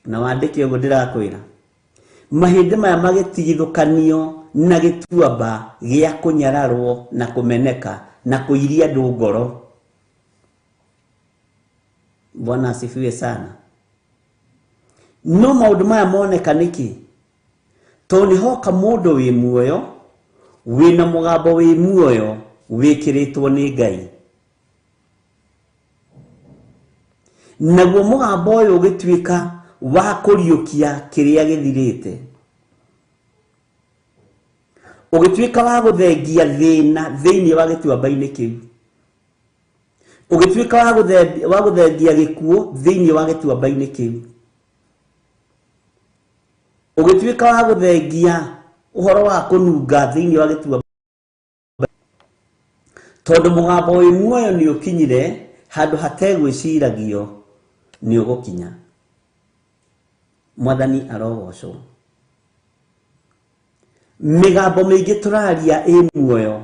na wandĩke ũguo ndĩrakwĩra, mahĩndĩ maya magĩtigithũkanio na gĩtuamba gĩa kũnyararwo na kũmeneka na kũiria andũ ngoro. Bwana asifiwe sana. No maũndũ maya moneka nĩkĩ? Tondũ nĩ hoka mũndũ wĩ muoyo, wĩna mũgambo wĩ muoyo, wĩkĩrĩtwo nĩ Ngai. Naguo mũgambo ũyũ ũgĩtuĩka wa kũriũkia kĩrĩa gĩthirĩte, ũgĩtuĩka wa gũthengia thĩna thĩinĩ wa gĩtuamba-inĩ kĩu, ũgĩtuĩka wa gũthengia gĩkuũ thĩinĩ wa gĩtuamba-inĩ kĩu, ũgĩtuĩka wa gũthengia ũhoro wa kũnunga thĩinĩ wa gĩtuamba, tondũ mũgambo wĩ muoyo nĩ ũkinyire handũ hategwĩciragio nĩ ũgũkinya. Mwathani arogocwo. Mĩgambo mĩingĩ tũraria ĩ muoyo,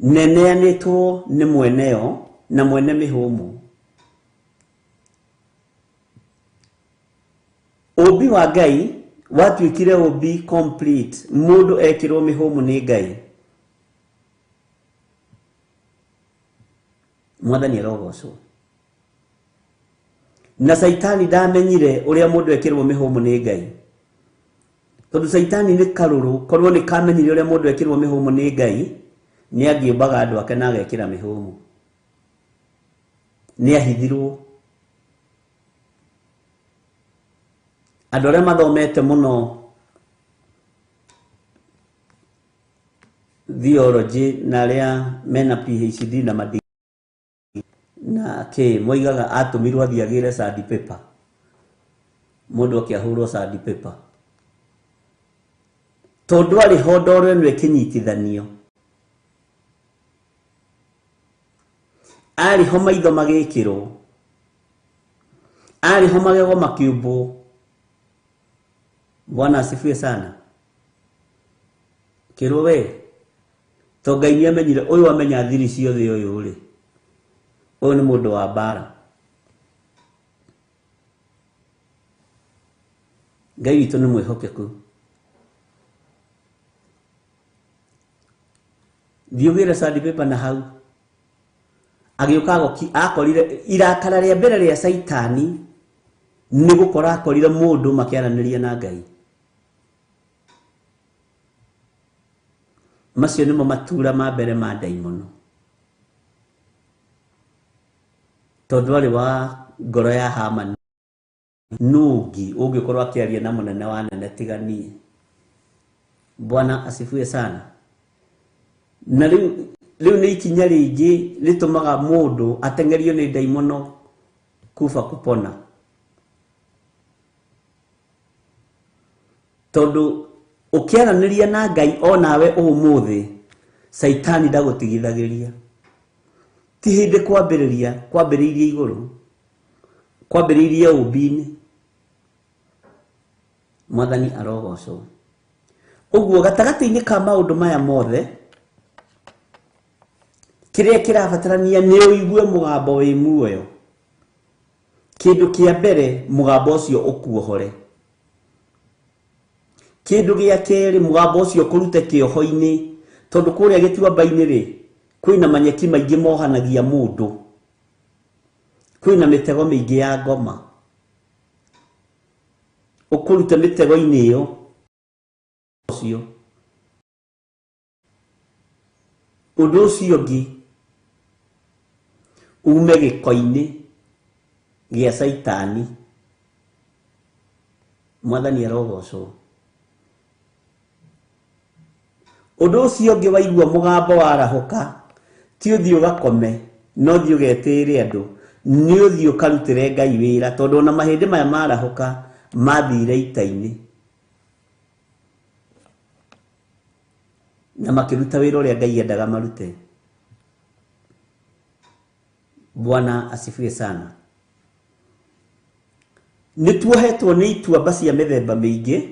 neneanĩtwo nĩ mweneyo na mwene mĩhũmũ. Ũmbi wa Ngai watuĩkire ũmbi complete, mũndũ ekĩrwo mĩhũmũ nĩ Ngai. Mwathani arogocwo. Na Caitani ndamenyire ũrĩa mũndũ ekĩrwo mĩhũmũ nĩ Ngai, tondũ Caitani nĩ karũrũ. Korwo nĩ kamenyire ũrĩa mũndũ ekĩrwo mĩhũmũ nĩ Ngai, nĩ angĩũmbaga andũ ake na agekĩra mĩhũmũ. Nĩ ahithirwo. Andũ arĩa mathomete mũno theology na arĩa mena PhD na madi Na kĩ moigaga atũmirwo athiĩ agĩre sandpaper, mũndũ akĩahũrwo sandpaper tondũ arĩ ho ndoro ĩno ĩkĩnyitithanio, arĩ ho maitho magĩkĩrwo, arĩ ho magego makĩũmbwo. Bwana asifiwe sana. Kĩrwo we to Ngai nĩ amenyire ũyũ amenya thiri ciothe ũyũ rĩ, ũyũ nĩ mũndũ wa mbara. Ngai witũ nĩ mwĩhokeku. Thiĩ ũgĩre sandpaper na hau. Agĩũka agoki akorire irakara rĩa mbere rĩa Caitani nĩ gũkora akorire mũndũ makĩaranĩria na Ngai. Macio nĩmo matura ma mbere ma ndaimono, tondũ arĩ wa ngoro ya Hamani nũngi ũngĩkorwo akĩaria na mũnene wa nene tiga niĩ. Bwana asifiwe sana. Na rĩu nĩ ikinya rĩngĩ rĩtũmaga mũndũ ateng'erio nĩ ndaimono kuba kupona, tondũ ũkĩaranĩria na Ngai onawe ũmũthĩ Caitani ndagũtigithagĩria. Ti hĩndĩ kwambĩrĩria, kwambĩrĩirie igũrũ, kwambĩrĩirie ũmbi-inĩ. Mwathani arogocwo. Ũguo gatagatĩ-inĩ ka maũndũ maya mothe, kĩrĩa kĩrabatarania nĩ ũigue mũgambo wĩ muoyo. Kĩndũ kĩa mbere, mũgambo ũcio ũkuohore. Kĩndũ gĩa kerĩ, mũgambo ũcio ũkũrute kĩoho-inĩ, tondũ kũrĩa gĩtuamba-inĩ rĩ, kwĩna manyeki maingĩ mohanagia mũndũ, kwĩna mĩtego mĩingĩ ya ngoma. Ũkũrute mĩtego-inĩ ĩyo ũcio. Ũndũ ũcio ũngĩ, ume gĩko-inĩ gĩa Caitani. Mwathani arogocwo. Ũndũ ũcio ũngĩ, waigua mũgambo warahũka, ti ũthiĩ ũgakome, no ũthiĩ ũgetĩĩre andũ, nĩ ũthiĩ ũkarutĩre Ngai wĩra, tondũ ona mahĩndĩ maya marahũka mathire ita-inĩ na makĩruta wĩra ũrĩa Ngai endaga marute. Bwana asifiwe sana. Nĩ tuohetwo nĩ ituamba cia mĩthemba mĩingĩ,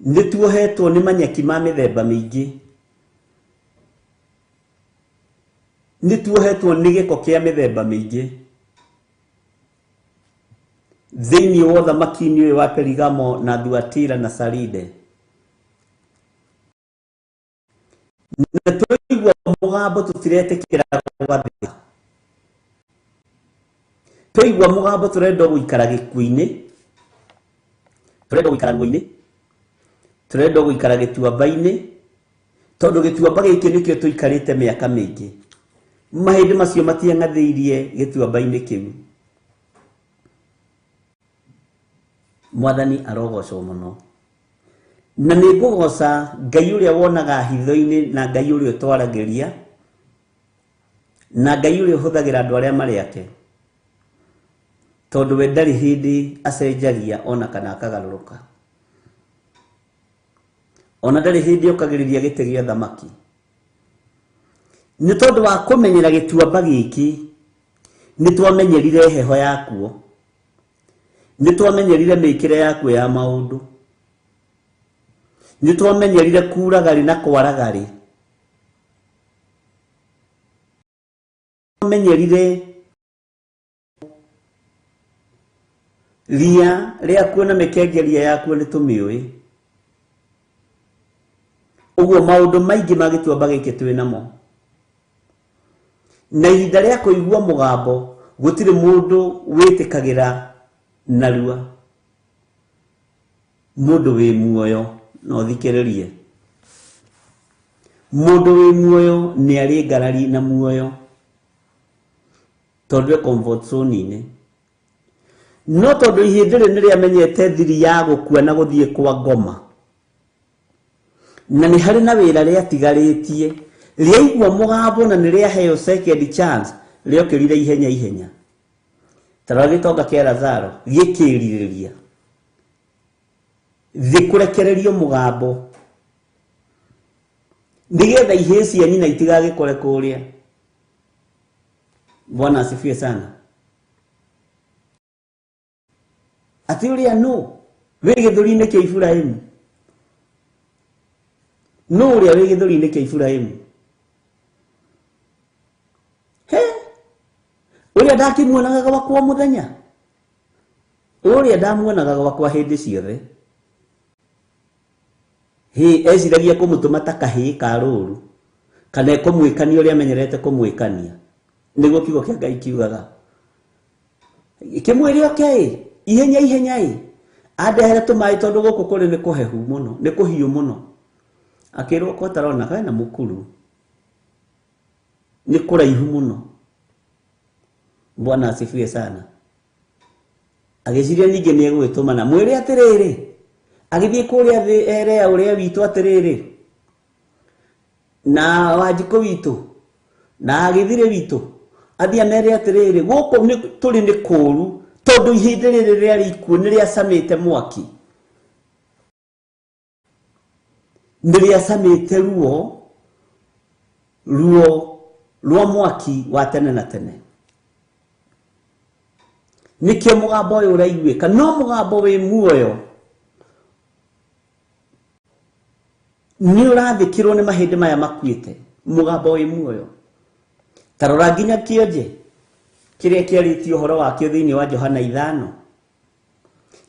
nĩ tuohetwo nĩ manyeki ma mĩthemba mĩingĩ, nĩ tuohetwo nĩ gĩko kĩa mĩthemba mĩingĩ thĩinĩ wa ũthamaki-inĩ ũyũ wa Perigamo na Thuatira na Saride. Na twaigua mũgambo tũtiretĩkĩra gwathĩka. Twaigua mũgambo tũrenda gũikara gĩkuũ-inĩ, tũrenda gũikara ruo-inĩ, tũrenda gũikara gĩtuamba-inĩ, tondũ gĩtuamba gĩkĩ nĩkĩo tũikarĩte mĩaka mĩingĩ. Mahĩndĩ macio matiang'athĩirie gĩtuamba-inĩ kĩu. Mwathani arogocwo mũno. Na nĩ ngũgoca Ngai ũrĩa wonaga hitho-inĩ, na Ngai ũrĩa ũtwaragĩria, na Ngai ũrĩa ũhũthagĩra andũ arĩa marĩ ake, tondũ we ndarĩ hĩndĩ acenjagia ona kana akagarũrũka, ona ndarĩ hĩndĩ okagĩrĩria gĩtĩ gĩa thamaki. Nĩ tondũ wa kũmenyera gĩtuamba gĩkĩ, nĩ twamenyerire heho yakuo, nĩ twamenyerire mĩkĩre yakuo ya maũndũ, nĩ twamenyerire kuraga rĩ na kwaraga rĩ, twamenyerire ria rĩakuo na mĩkengeria yakuo nĩ tũmĩũĩ. Ũguo maũndũ maingĩ ma gĩtuamba gĩkĩ twĩ namo. Na ihinda rĩa kũigua mũgambo gũtirĩ mũndũ wĩtĩkagĩra narua. Mũndũ wĩ muoyo no thikĩrĩrie. Mũndũ wĩ muoyo nĩ arĩ ngarari na muoyo, tondũ e comfort zone-inĩ. No tondũ ihĩndĩ rĩrĩ nĩ rĩamenyete thiri ya gũkua na gũthiĩ kwa ngoma, na nĩ harĩ na wĩra rĩatigarĩtie Rĩaigua mũgambo na nĩ rĩaheo second chance rĩokĩrire ihenya ihenya. Ta rora gĩtonga kĩa Lazaro gĩkĩrirĩria thĩ kũrekererio mũgambo nĩgetha ihĩĩ cia nyina itigagĩkore kũrĩa. Bwana asifiwe sana. Atĩ ũrĩa nũ wĩ gĩthũri-inĩ kĩa Iburahĩmu? Nũ ũrĩa wĩ gĩthũri-inĩ kĩa Iburahĩmu? He, ũrĩa ndakĩmuonaga gwakwa mũthenya, ũrĩa ndamuonaga gwakwa hĩndĩ ciothe. Hĩ, eciragia kũmũtũma ta kahĩĩ ka rũru kana ekũmwĩkania ũrĩa amenyerete kũmwĩkania. Nĩguo kiugo kĩa Ngai kiugaga. Kĩmwĩre oke ĩ, ihenya ihenya ĩ, andehere tũmaĩ tondũ gũkũ kũrĩ nĩ kũhehu mũno, nĩ kũhiũ mũno. Akĩrwo ko tarona hena mũkuru, nĩ kũraihu mũno. Bwana asifiwe sana. Agĩciria ningĩ nĩ egũgĩtũmana, mwĩre atĩrĩrĩ, agĩthiĩ kũrĩa thĩ ere ũrĩa witũ atĩrĩrĩ, na Wanjikũ witũ, na Gĩthirĩ witũ, athiĩ amere atĩrĩrĩ, gũkũ tũrĩ nĩ kũũru, tondũ ihĩndĩ rĩrĩ rĩarĩ ikuũ nĩ rĩacamĩte mwaki, nĩ rĩacamĩte ruo, ruo rwa mwaki wa tene na tene. Nĩkĩo mũgambo ũyũ ũraiguĩka, no mũgambo wĩ muoyo nĩ ũrathĩkĩrwo nĩ mahĩndĩ maya makuĩte. Mũgambo wĩ muoyo. Ta rora nginya kĩonje kĩrĩa kĩarĩtio ũhoro wakĩo thĩinĩ wa Johana 5.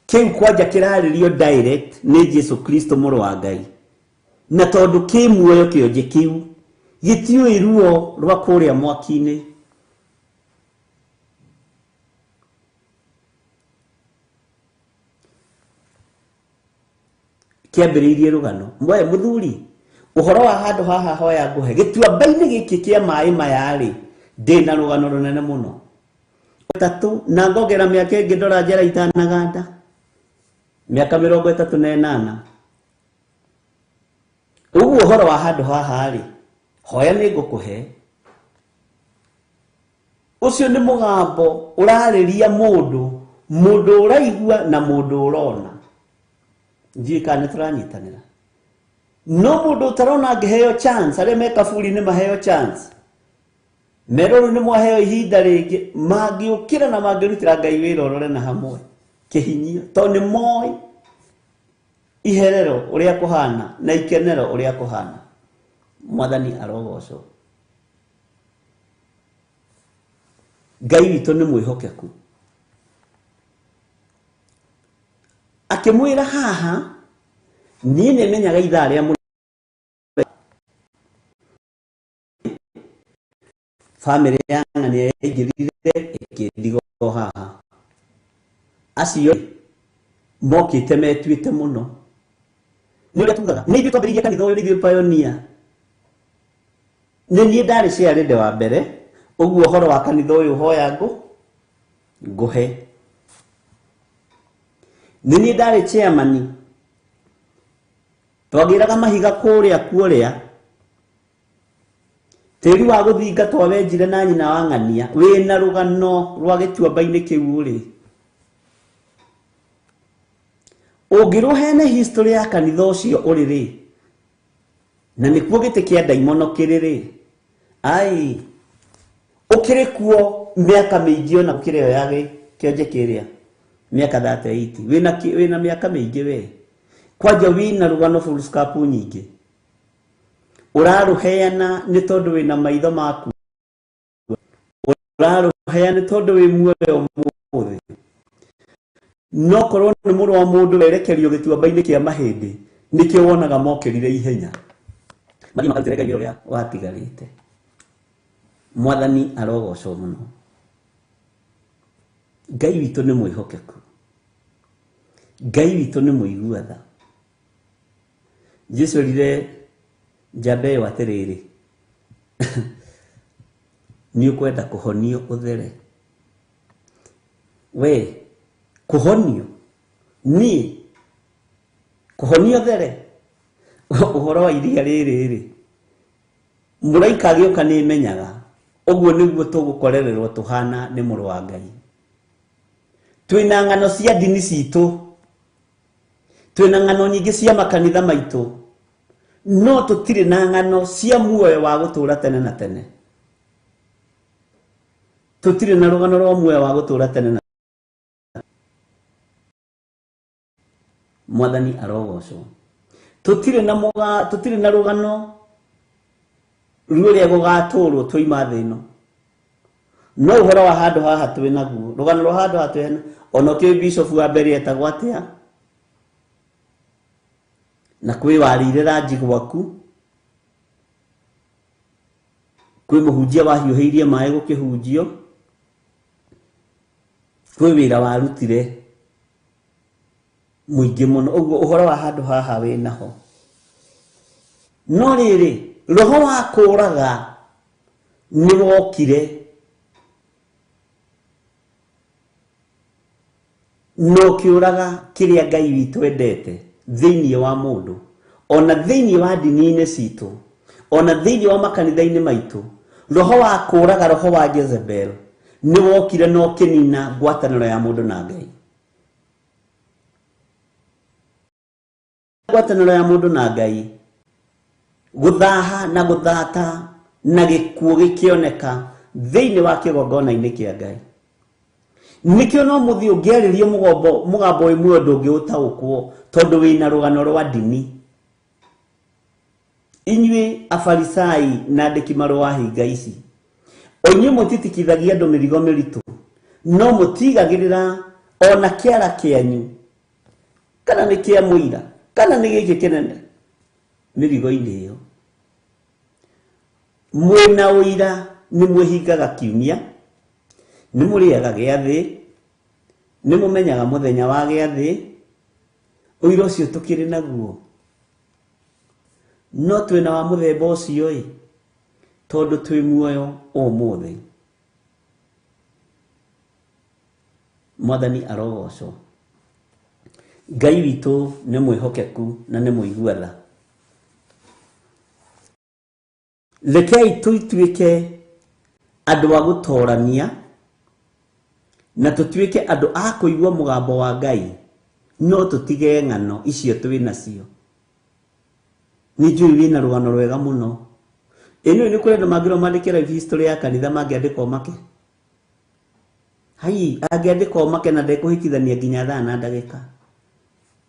Kĩu kwanja kĩrarĩrio direct nĩ Jesu Kristo mũrũ wa Ngai. Na tondũ kĩ muoyo kĩonje kĩu gĩtiũĩ ruo rwa kũrĩa mwaki-inĩ. Kĩambĩrĩirie rũgano. Mwe mũthuri, ũhoro wa handũ haha hoya ngũhe gĩtuamba-inĩ gĩkĩ kĩa maĩ maya rĩ, ndĩna rũgano rũnene mũno. 3 na ngongera mĩaka ĩngĩ ndora njera itanaganda, mĩaka 38. Ũguo ũhoro wa handũ haha rĩ, hoya nĩ ngũkũhe. Ũcio nĩ mũgambo ũrarĩria mũndũ, mũndũ ũraigua na mũndũ ũrona. Ndiũĩ kana nĩ tũranyitanĩra. No mũndũ ũtarona angĩheo chance, arĩa me kaburi-inĩ maheo chance, merwo rĩu nĩ mwaheo ihinda rĩngĩ, mangĩũkĩra na mangĩrutĩra Ngai wĩra ũrore na hamwe kĩhinyio, tondũ nĩ moĩ iherero ũrĩa kũhana na ikenero ũrĩa kũhana. Mwathani arogocwo. Ngai witũ nĩ mwĩhokeku. Akĩmwĩra haha, niĩ nĩ menyaga ithaa rĩa mũno. Bamĩrĩ ya ng'ania yaingĩrire ĩkĩndigwo haha. Acio mokĩte metuĩte mũno. Nĩ ũrĩa tugaga, nĩ ithuĩ twambĩrĩirie kanitha ũyũ, nĩ ithuĩ pioneer. Nĩ niĩ ndarĩ chairlady wa mbere, ũguo ũhoro wa kanitha ũyũ hoya ngũhe. Nĩ niĩ ndarĩ chairman. Twagĩraga mahiga kũrĩa kuoria. Tĩri wa gũthinga twawenjire na nyina wa ng'ania, wĩna rũgano rwa gĩtuamba-inĩ kĩu rĩ. Ũngĩrũhene history ya kanitha ũcio ũrĩ rĩ, na nĩkuo gĩtĩ kĩa ndaimono kĩrĩ rĩ, ai, ũkĩrĩ kuo mĩaka mĩingĩ ona gũkĩra ĩyo ya kĩonje kĩrĩa, mĩaka 38. Wĩna mĩaka mĩingĩ we. Kwanja wĩna rũgano full scope nyingĩ. Ũrarũheana nĩ tondũ wĩna maitho maku. Ũrarũheana nĩ tondũ wĩ muoyo ũmũthĩ. No korwo nĩ mũrũ wa mũndũ werekerio gĩtuamba-inĩ kĩa mahĩndĩ, nĩkĩo wonaga mokĩrire ihenya. Mathiĩ makarutĩre Ngai wĩra ũrĩa watigarĩte. Mwathani arogocwo mũno. Ngai witũ nĩ mwĩhokeku. Ngai witũ nĩ mũigua tha. Jesu erire njamba ĩyo atĩrĩrĩ, nĩ ũkwenda kũhonio ũthere? We, kũhonio? Niĩ? Kũhonio ũthere? Ũhoro wa iria rĩrĩ rĩ, Mũraika agĩũka nĩ menyaga ũguo nĩguo tũgũkorererwo tũhana nĩ mũrũ wa Ngai. Twĩna ng'ano cia ndini citũ, twĩna ng'ano nyingĩ cia makanitha maitũ, no tũtirĩ na ng'ano cia muoyo wa gũtũũra tene na tene. Tũtirĩ na rũgano rwa muoyo wa gũtũũra tene na Mwathani arogocwo. Tũtirĩ na tũtirĩ na rũgano rũrĩa gũgatũrwo twoima thĩ ĩno. No ũhoro wa handũ haha twĩ naguo, rũgano rwa handũ haha twĩ ona ũkĩũĩ bishop wa mbere etagwo atĩa, na kwĩ warĩire ranji gwaku, kwĩ mũhunjia wahiũhĩirie maĩ gũkĩhunjio, kwĩ wĩra warutire mũingĩ mũno. Ũguo ũhoro wa handũ haha wĩ naho. No rĩrĩ, roho wa kũũraga nĩ wokire na ũkĩũraga kĩrĩa Ngai witũ endete thĩinĩ wa mũndũ, ona thĩinĩ wa ndini-inĩ citũ, ona thĩinĩ wa makanitha-inĩ maitũ. Roho wa kũũraga, roho wa Jezebel nĩ wokire na ũkĩnina ngwatanĩro ya mũndũ na Ngai. Ngwatanĩro ya mũndũ na Ngai, gũthaha na gũthata na gĩkuũ gĩkĩoneka thĩinĩ wa kĩgongona-inĩ kĩa Ngai. Nĩkĩo no mũthiĩ ũngĩarĩrio mũgambo wĩ muoyo ndũngĩũtaũkwo, tondũ wĩna rũgano rwa ndini. Inyuĩ Afarisai na andĩki marũa hinga ici, o inyuĩ mũtitikithagia andũ mĩrigo mĩritũ, no mũtigagĩrĩra ona kĩara kĩanyu, kana nĩ kĩa mũira, kana nĩ gĩkĩ kĩnene, mĩrigo-inĩ ĩyo. Mwĩna ũira nĩ mwĩhingaga kiumia, nĩ mũrĩaga gĩathĩ, nĩ mũmenyaga mũthenya wa gĩathĩ, ũira ũcio tũkĩrĩ naguo. No twĩna wa mũthemba ũcio ĩ, tondũ twĩ muoyo ũmũthĩ. Mwathani arogocwo. Ngai witũ nĩ mwĩhokeku na nĩ mũigua tha. Rekei tũtuĩke andũ a gũtorania na tũtuĩke andũ a kũigua mũgambo wa Ngai, no tũtige ng'ano icio twĩ nacio. Nĩ njũĩ wĩna rũgano rwega mũno. Ĩ nĩũĩ nĩ kũrĩ andũ mangĩrwo mandĩke life history ya kanitha mangĩandĩka ũmake? Hai, angĩandĩka ũmake na ndekũhĩtithania nginya thaa na ndagĩka.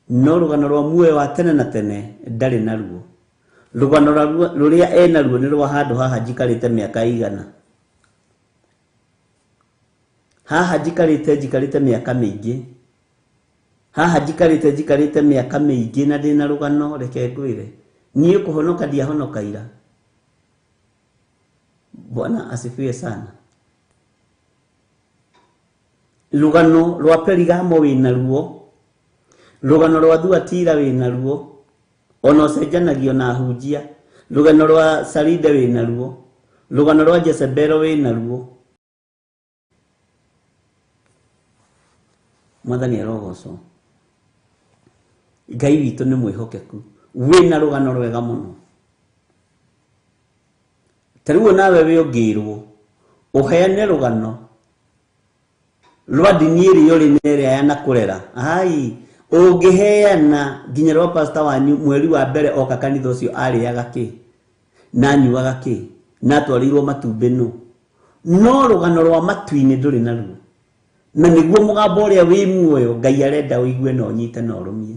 No rũgano rwa muoyo wa tene na tene ndarĩ naruo. Rũgano rũrĩa enaruo nĩ rwa handũ haha njikarĩte mĩaka ĩigana. Haha njikarĩte njikarĩte mĩaka mĩingĩ. Haha njikarĩte njikarĩte mĩaka mĩingĩ na ndĩna rũgano, reke ngwĩre. Niĩ kũhonoka ndiahonoka ira. Bwana asifiwe sana. Rũgano rwa Perigamo wĩnaruo, rũgano rwa Thuatira wĩnaruo, ona ũcenjanagio na ahunjia, rũgano rwa Saride wĩnaruo, rũgano rwa Jezebelo wĩnaruo. Mwathani arogocwo. Ngai witũ nĩ mwĩhokeku, wĩna rũgano rwega mũno. Ta rĩu nawe wĩ ũngĩrwo ũheane rũgano rwa ndini ĩrĩa ũrĩ na ĩrĩa yanakũrera, ai ũngĩheana nginya rwa pastor wanyu mweri wa mbere oka kanitha ũcio arĩaga kĩ na anyuaga kĩ na atwarĩirwo matumbĩ nũ, no rũgano rwa matu-inĩ ndũrĩ naruo. Na nĩguo mũgambo ũrĩa wĩ muoyo Ngai arenda ũigue na ũnyite na ũrũmie.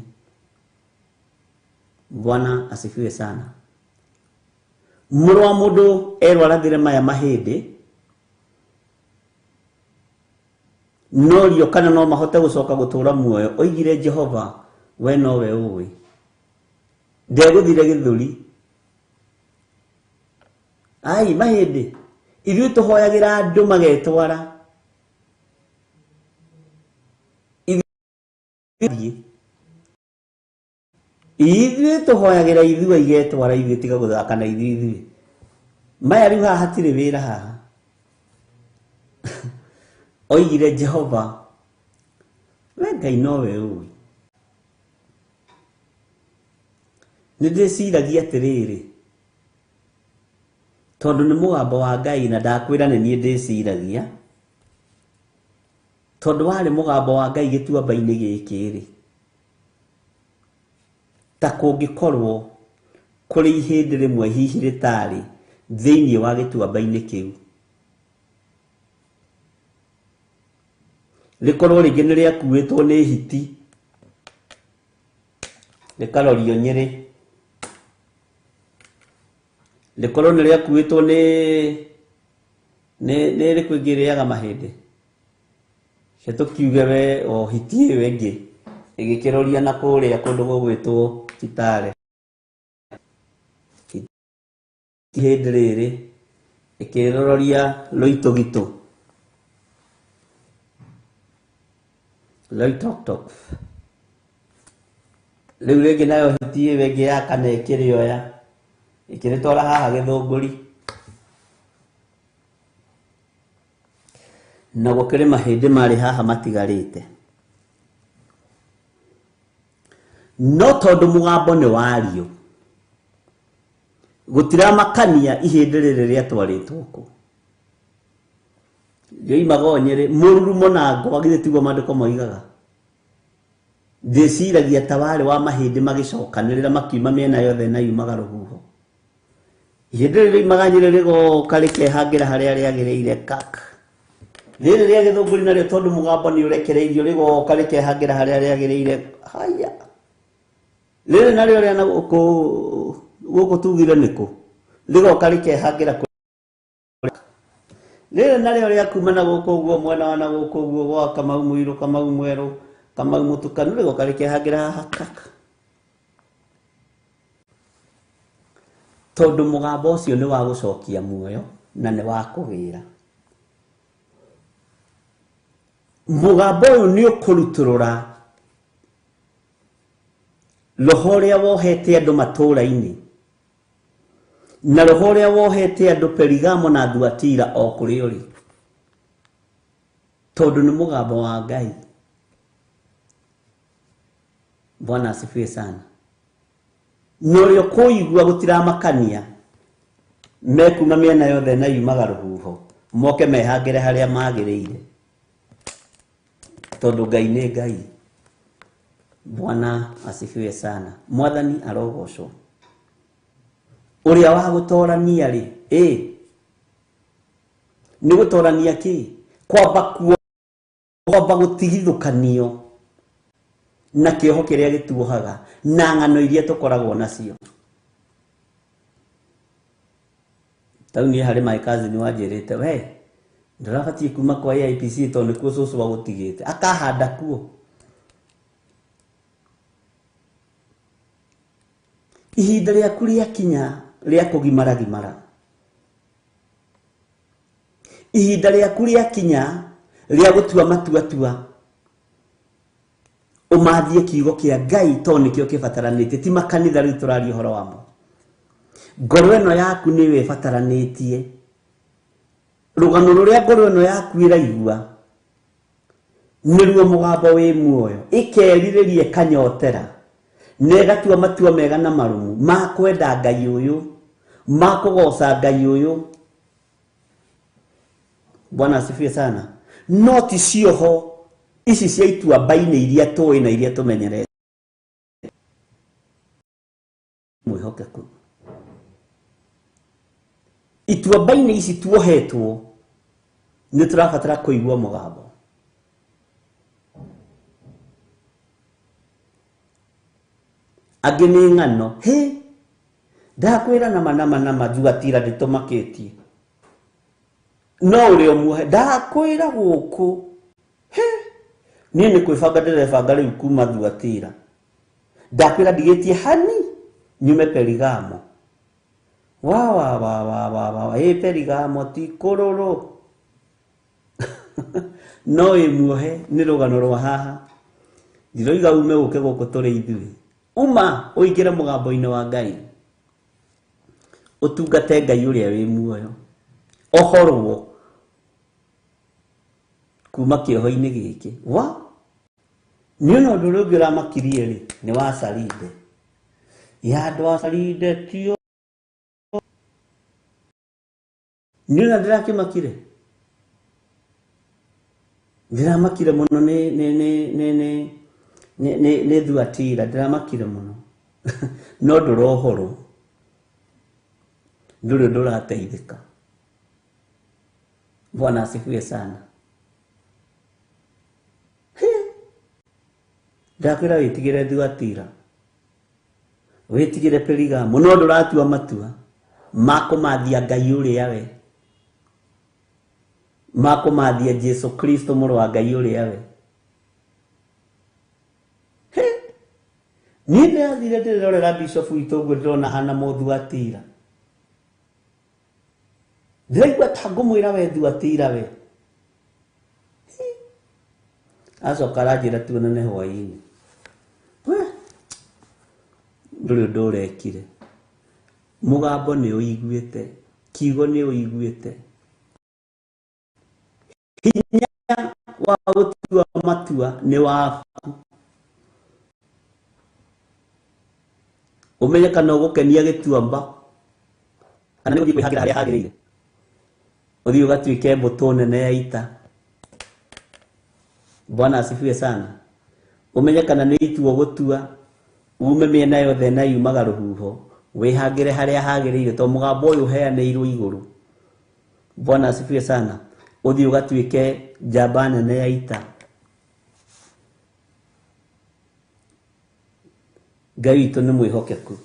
Bwana asifiwe sana. Mũrũ wa mũndũ erwo arathĩre maya mahĩndĩ, norio kana no mahote gũcoka gũtũũra muoyo. Oigire Jehova, we nowe ũĩ. Ndegũthire gĩthũri. Ai, mahĩndĩ. Ithuĩ tũhoyagĩra andũ magetwara. Ithuĩ tũhoyagĩra ithua igetwara, ithuĩ tiga gũthaka na ithuĩ ithuĩ. Maya rĩu haha hatirĩ wĩra haha. Oigire Jehova, we Ngai nowe ũĩ. Nĩ ndĩciragia atĩrĩrĩ, Tondũ nĩ mũgambo wa Ngai na ndakwĩra nĩ niĩ ndĩciragia, tondũ warĩ mũgambo wa Ngai gĩtuamba-inĩ gĩkĩ rĩ, ta kũngĩkorwo kũrĩ ihĩndĩ rĩmwe hihi rĩtarĩ thĩinĩ wa gĩtuamba-inĩ kĩu, rĩkorwo rĩngĩ nĩ rĩakuĩtwo nĩ hiti rĩkarorio Nyĩrĩ, rĩkorwo nĩ rĩakuĩtwo nĩ nĩ ĩrĩkũ ĩngĩ ĩrĩaga mahĩndĩ, reke tũkiuge we o hiti ĩyo ĩngĩ ĩgĩkĩroria na kũrĩa kũndũ gũgwĩtwo Kitale, ihĩndĩ rĩrĩ ĩkĩrororia Loitogito, Loitoktok. Rĩu rĩngĩ nayo hiti ĩyo ĩngĩ ya kana ĩkĩrĩoya ĩkĩrĩtwara haha Gĩthũngũri, na gũkĩrĩ mahĩndĩ marĩ haha matigarĩte. No tondũ mũgambo nĩ wario, gũtiramakania ihĩndĩ rĩrĩ rĩatwarĩtwo kũ, rĩoimaga o Nyĩrĩ, mũrurumo na ngwa, githĩ tiguo maandĩko moigaga? Ndĩciragia ta warĩ wa mahĩndĩ magĩcokanĩrĩra makiuma mĩena yothe na yumaga rũhuho. Ihĩndĩ rĩrĩ rĩoimaga Nyĩrĩ rĩgoka rĩkehangĩra harĩa rĩagĩrĩire kak. Rĩrĩ rĩa Gĩthũngũri narĩo tondũ mũgambo nĩ ũrekereirio rĩgoka rĩkehangĩra harĩa rĩagĩrĩire haya. Rĩrĩ narĩo rĩa na gũkũ gũkũ tugire nĩkũ, rĩgoka rĩkehangĩra kũ rĩrĩ narĩo rĩa kuma na gũkũ ũguo mwena wa na gũkũ ũguo gwa Kamau Mũirũ, Kamau Mwerũ, Kamau Mũtukanu, rĩgoka rĩkehangĩra haha kaka. Tondũ mũgambo ũcio nĩ wa gũcokia muoyo na nĩ wa kũgĩra. Mũgambo ũyũ nĩ ũkũrutũrũra roho ũrĩa wohete andũ matũũra-inĩ na roho ũrĩa wohete andũ Perigamo na Thuatira o kũrĩa ũrĩ, tondũ nĩ mũgambo wa Ngai. Bwana asifiwe sana. Na ũrĩa ũkũigua gũtiramakania mekuma mĩena yothe na yumaga rũhuho, moke mehangĩre harĩa magĩrĩire, tondũ Ngai nĩ Ngai. Bwana asifiwe sana. Mwathani arogocwo. Ũrĩa wa gũtorania rĩ, nĩ gũtorania kĩ? Kwamba kwamba gũtigithũkanio na kĩoho kĩrĩa gĩtuohaga na ng'ano iria tũkoragwo nacio. Tau niĩ harĩ my cousin wanjĩrĩte, we ndũrabatiĩ kuma kwa AIPC tondũ nĩkuo cũcũ agũtigĩte, akahanda kuo. Ihinda rĩaku rĩakinya rĩa kũgimara gimara, ihinda rĩaku rĩakinya rĩa gũtua matua tua, ũmathie kiugo kĩa Ngai tondũ nĩkĩo kĩbataranĩtie, ti makanitha rĩu tũraria ũhoro wamo. Ngoro ĩno yaku nĩyo ĩbataranĩtie. Rũgano rũrĩa ngoro ĩno yaku ĩraigua nĩruo mũgambo wĩ muoyo, ĩkerirĩria ĩkanyotera na ĩgatua matua mega na marũmu ma kwenda Ngai ũyũ, ma kũgoca Ngai ũyũ. Bwana asifiwe sana. No ti cioho ici cia ituamba-inĩ iria tũĩ na iria tũmenyerete. Mwĩhokeku. Ituamba-inĩ ici tuohetwo nĩ tũrabatara kũigua mũgambo. Angĩ nĩ ng'ano, hĩ ndakwĩra nama nama nama njugatira ndĩtũmakĩtie, no ũrĩa ũmuohe ndakwĩra gũkũ, hĩ niĩ nĩ kwĩbanga ndĩrebanga rĩu kuma Thuatira, ndakwĩra ndigĩtie hani nyume Perigamo, wa wa wa wa wa wa ĩ Perigamo ti kũrũrũ. No ĩ muohe nĩ rũgano rwa haha, ndiroiga ume ũke gũkũ tũrĩ ithuĩ, uma ũingĩre mũgambo-inĩ wa Ngai, ũtungate Ngai ũrĩa wĩ muoyo, ohorwo kuma kĩoho-inĩ gĩkĩ. Wa nĩ ona ũndũ ũrĩa ũngĩ ũramakirie rĩ, nĩ wa Sarinde. Ya andũ a Sarinde tio. Niĩ ona ndĩrakĩmakire, ndĩramakire mũno nĩ nĩ nĩ nĩ nĩ nĩ nĩ nĩ Thuatira, ndĩramakire mũno, no ndũrohorwo, ndũrĩ ũndũ ũrateithĩka. Bwana asifiwe sana. Ndakwĩra wĩtigĩre Thuatira, wĩtigĩre Perigamo, no ndũratua matua ma kũmathia Ngai ũrĩa we, ma kũmathia Jesu Kristo mũrũ wa Ngai ũrĩa we. Niĩ ndĩrathire ndĩrerorera bishop witũ ũguo, ndĩrona hana mũthuatira, ndĩraigua ta ngũmwĩra we Thuatira we. Acoka aranjĩra tuonane hwaĩ-inĩ. We, ndũrĩ ũndũ ũrekire, mũgambo nĩ ũiguĩte, kiugo nĩ ũiguĩte, hinya wa gũtua matua nĩ waku. Ũmenye kana ũgũkenia gĩtuamba kana nĩ ũgũthiĩ kwĩhangĩra harĩa hagĩrĩire, ũthiĩ ũgatuĩke mbũtũ nene ya ita. Bwana asifiwe sana. Ũmenye kana nĩ itua ũgũtua, ume mĩena yothe na yumaga rũhuho, wĩhangĩre harĩa hagĩrĩire, tondũ mũgambo ũyũ ũheanĩirwo igũrũ. Bwana asifiwe sana. Ũthiĩ ũgatuĩke njamba nene ya ita. Ngai witũ nĩ mwĩhokeku.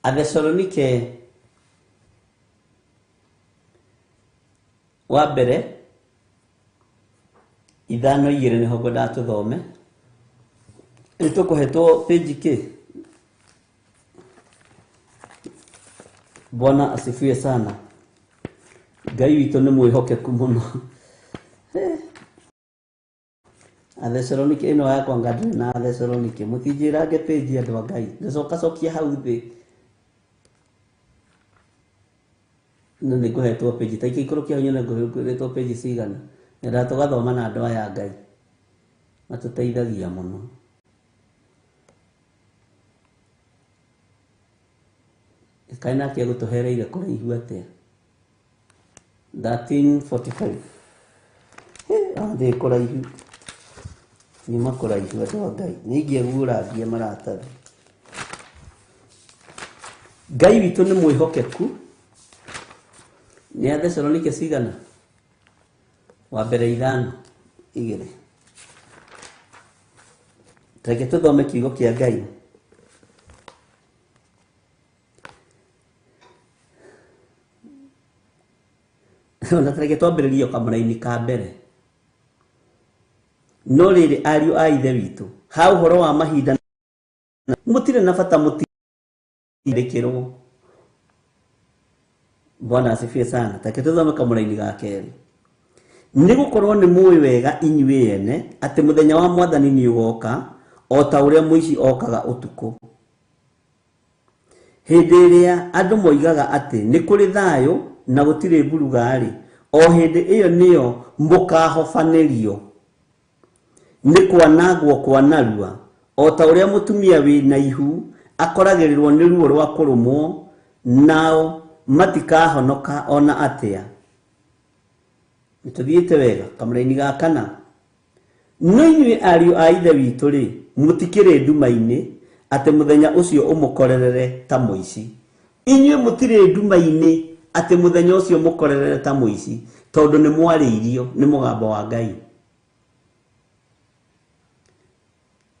Athesalonike wa mbere 5:2 nĩho ngwendaga tũthome. Nĩ tũkũhetwo page kĩ? Bwana asifiwe sana. Ngai witũ nĩ mwĩhokeku mũno. Athesalonike ĩno yakwa anga ndĩrĩ na Athesalonike, mũtinjĩrange page andũ a Ngai, ngacoka cokia hau thĩ no nĩ ngũhetwo page ta ikũrũkia hau nyone ngũhetwo page cigana, nyendaga tũgathoma na andũ aya a Ngai matũteithagia mũno. Kaĩ nake egũtũhereire kũraihu atĩa? 1345 ndĩ kũraihu, nyuma kũraihu andũ a Ngai, nĩ ingĩeguũrangia maratathi. Ngai witũ nĩ mwĩhokeku. Nĩ Athesalonike cigana? Wa mbere 5:2. Reke tũthome kiugo kĩa Ngai. Ona reke twambĩrĩrie kamũraini ka mbere. No rĩrĩ, ariũ a Ithe witũ, ha ũhoro wa mahinda mũtirĩ na bata mũtindĩkĩrwo. Bwana asifiwe sana. Reke tũthome kamũraini ga kerĩ. Nĩ gũkorwo nĩ mũĩ wega inyuĩ ene atĩ mũthenya wa Mwathani nĩ ũgoka o ta ũrĩa mũici okaga ũtukũ. Hĩndĩ ĩrĩa andũ moigaga atĩ nĩ kũrĩ thayũ na gũtirĩ mburuga-rĩ, o hĩndĩ ĩyo nĩyo mũkahobanĩrio nĩ kwanangwo kwa narua, o ta ũrĩa mũtumia wĩna ihu akoragĩrĩrwo nĩ ruo rwa kũrũmwo, nao matikahonoka ona atĩa. Nĩtũthiĩte wega kamũraini ga kana. No inyuĩ ariũ a Ithe witũ-rĩ, mũtikĩrĩ nduma-inĩ atĩ mũthenya ũcio ũmũkorerere ta mũici. Inyuĩ mũtirĩ nduma-inĩ atĩ mũthenya ũcio mũkorerere ta mũici, tondũ nĩ mwarĩirio nĩ mũgambo wa Ngai.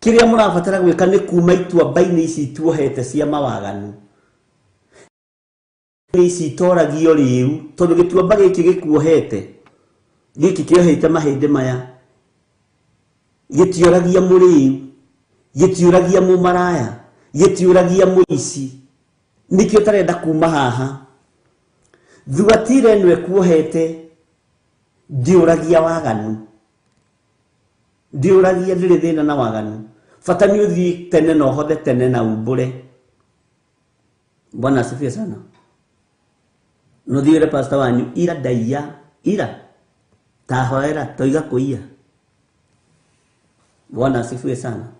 Kĩrĩa mũrabatara gwĩka nĩ kuma ituamba-inĩ ici tuohete cia mawaganu, ici itoragio rĩu, tondũ gĩtuamba gĩkĩ gĩkuohete, gĩkĩ kĩohete mahĩndĩ maya, gĩtiũragia mũrĩu, gĩtiũragia mũmaraya, gĩtiũragia mũici. Nĩkĩo ũtarenda kuma haha. Thuatira ĩno ĩkuohete ndĩũragia waganu, ndĩũragia, ndĩrĩ thĩna na waganu. Bata nĩ ũthiĩ tene na ũhothe tene na umbũre. Bwana asifiwe sana. No thiĩ wĩre pastor wanyu ira ndaiya, ira tahoera toiga kũiya. Bwana asifiwe sana.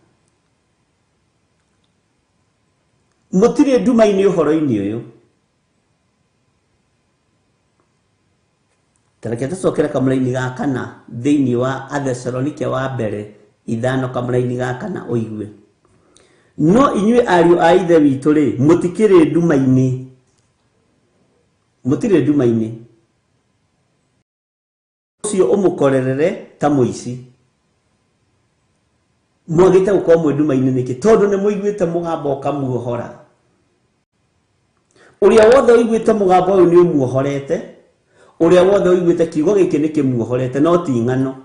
Mũtirĩ nduma-inĩ ũhoro-inĩ ũyũ. Tareke tũcokere kamũraini ga kana thĩinĩ wa Athesalonike wa mbere 5 kamũraini ga kana ũigue. No inyuĩ ariũ a Ithe witũ rĩ, mũtikĩrĩ nduma-inĩ. Mũtirĩ nduma-inĩ. Ũcio ũmũkorerere ta mũici. Mwagĩte gũkorwo mwĩ nduma-inĩ nĩkĩ? Tondũ nĩ mũiguĩte mũgambo ũkamuohora. Ũrĩa wothe ũiguĩte mũgambo ũyũ nĩ ũmuohorete. Ũrĩa wothe ũiguĩte kiugo gĩkĩ nĩ kĩmuohorete, no ti ng'ano.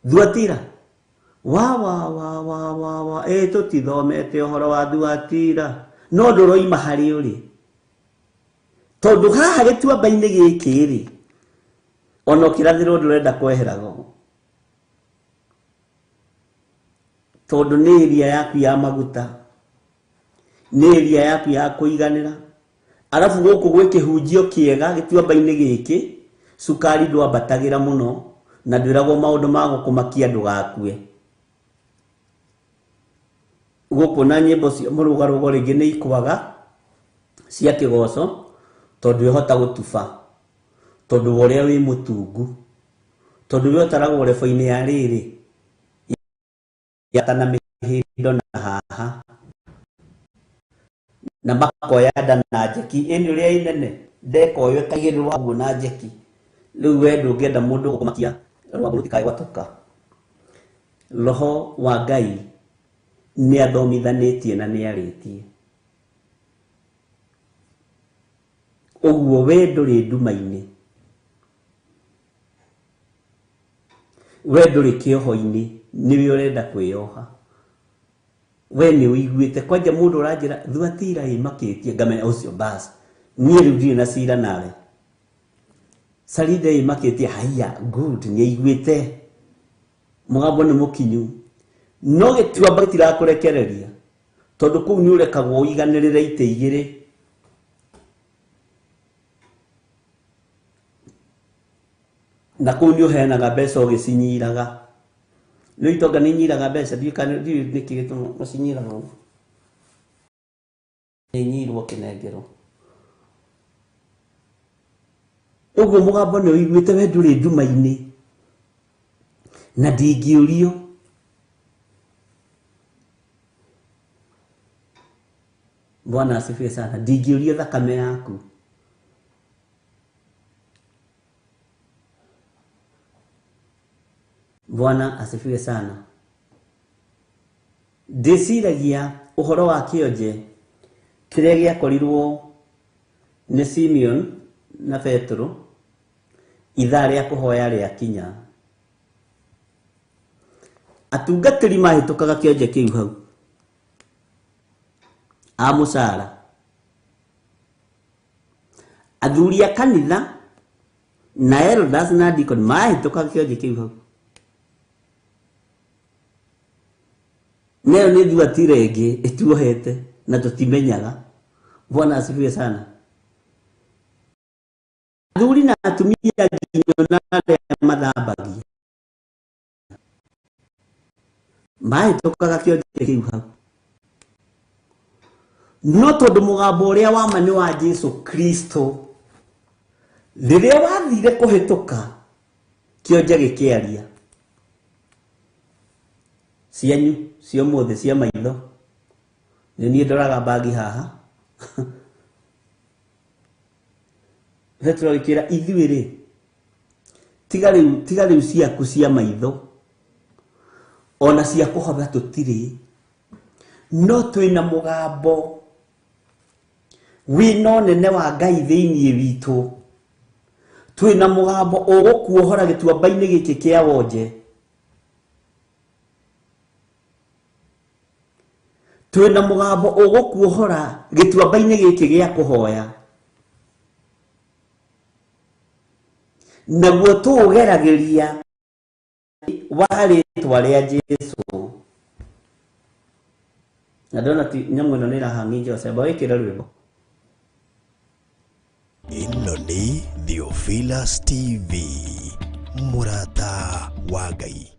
Thuatira. Wa wa wa wa wa wa, ĩ tũtithomete ũhoro wa Thuatira. No ndũroima harĩ ũrĩ. Tondũ haha gĩtuamba-inĩ gĩkĩ rĩ, ona ũkĩrathĩrwo ndũrenda kweherago. Tondũ nĩ area yaku ya maguta, nĩ area yaku ya kũiganĩra. Arabu gũkũ gwĩ kĩhunjio kĩega gĩtuamba-inĩ gĩkĩ, cukari ndwambatagĩra mũno na ndwĩragwo maũndũ ma gũkũmakia ndũgakue. Gũkũ na nyĩmbo cia mũrũgarũgo rĩngĩ nĩ ikwaga cia kĩgoco, tondũ ĩhota gũtuba, tondũ wa ũrĩa wĩ mũtungu, tondũ we ũtaragwo rebo-inĩ ya rĩrĩ yata na mĩhĩndo na haha na makoya nda na njeki ĩnĩ ũrĩa ĩnene ndekoywo ĩkaigĩrĩrwo ũguo na njeki. Rĩu we ndũngĩenda mũndũ gũkũmakia rwambo rũtikae gwatũka. Roho wa Ngai nĩ athomithanĩtie na nĩ arĩtie. Ũguo we ndũrĩ nduma-inĩ, we ndũrĩ kĩoho-inĩ, nĩwe ũrenda kwĩyoha. We nĩ ũiguĩte kwanja mũndũ ũranjĩra Thuatira ĩmakĩtie, ngamenya ũcio bas, niĩ rĩu ndirĩ na cira nawe. Saride ĩmakĩtie, haiya, good, nĩ aiguĩte mũgambo nĩ mũkinyu. No gĩtuamba gĩtirakũrekereria, tondũ kũu nĩ ũrekagwo ũiganĩrĩre itĩ igĩrĩ. Na kũu nĩ ũheanaga mbeca ũgĩcinyiraga. Nĩ itonga nĩ inyiraga mbeca, ndiũĩ kana ndiũĩ nĩkĩ gĩtũmaga macinyiraga ũguo. Nĩ inyirwo kĩnengerwo. Ũguo mũgambo nĩ ũiguĩte we ndũrĩ nduma-inĩ. Na ndingĩũrio. Bwana asifiwe sana. Ndingĩũrio thakame yaku. Bwana asifiwe sana. Ndĩciragia ũhoro wa kĩonje kĩrĩa gĩakorirwo nĩ Simeon na Petero ithaa rĩa kũhoya rĩakinya. Atungatĩri mahĩtũkaga kĩonje kĩu hau a mũcara, athuri a kanitha na elders na deacon mahĩtũkaga kĩonje kĩu hau. Nayo nĩ Thuatira ĩngĩ ĩtuohete na tũtimenyaga. Bwana asifiwe sana. Athuri na atumia nginya na arĩa mathambagia mahĩtũkaga kĩonje kĩu hau. No tondũ mũgambo ũrĩa wa ma nĩ wa Jesu Kristo, rĩrĩa wathire kũhĩtũka kĩonje gĩkĩaria. Cianyu cia ũmũthĩ cia maitho, nĩ niĩ ndoraga mbagi haha. Petero agĩkĩra, ithuĩ rĩ, tiga rĩu ciaku cia maitho, ona cia kũhotha tũtirĩ, no twĩna mũgambo wĩna ũnene wa Ngai thĩinĩ witũ. Twĩna mũgambo ũgũkuohora gĩtuamba-inĩ gĩkĩ kĩa wonje. Twĩna mũgambo ũgũkuohora gĩtuamba-inĩ gĩkĩ gĩa kũhoya. Naguo tũũgeragĩria wa rĩtwa rĩa Jesũ. Na ndona ti nyamũ ĩno nĩ ĩrahang'inja Joseph, wĩkĩre rwĩmbo. Ĩno nĩ Theophilus TV, mũrata wa Ngai.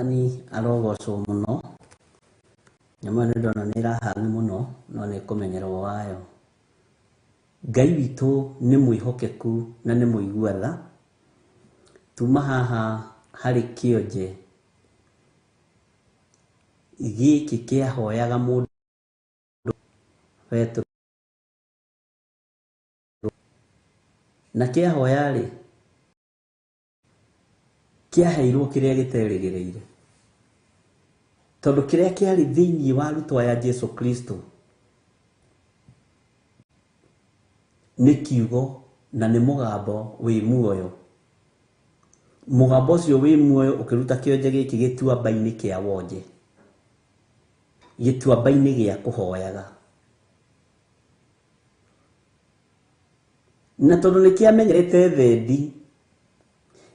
Mwathani arogocwo mũno. Nyamũ ĩno nĩndona nĩ ĩrahang'i mũno no nĩ ĩkũmenyerwo wayo. Ngai witũ nĩ mwĩhokeku na nĩ mũigua tha. Tuma haha harĩ kĩonje gĩkĩ kĩahoyaga mũndũ Petero na kĩahoya rĩ, kĩaheirwo kĩrĩa gĩterĩgĩrĩire, tondũ kĩrĩa kĩarĩ thĩinĩ wa arutwo aya Jesu Kristo nĩ kiugo na nĩ mũgambo wĩ muoyo. Mũgambo ũcio wĩ muoyo ũkĩruta kĩonje gĩkĩ gĩtuamba-inĩ kĩa wonje, gĩtuamba-inĩ gĩa kũhoyaga. Na tondũ nĩ kĩamenyerete thendi,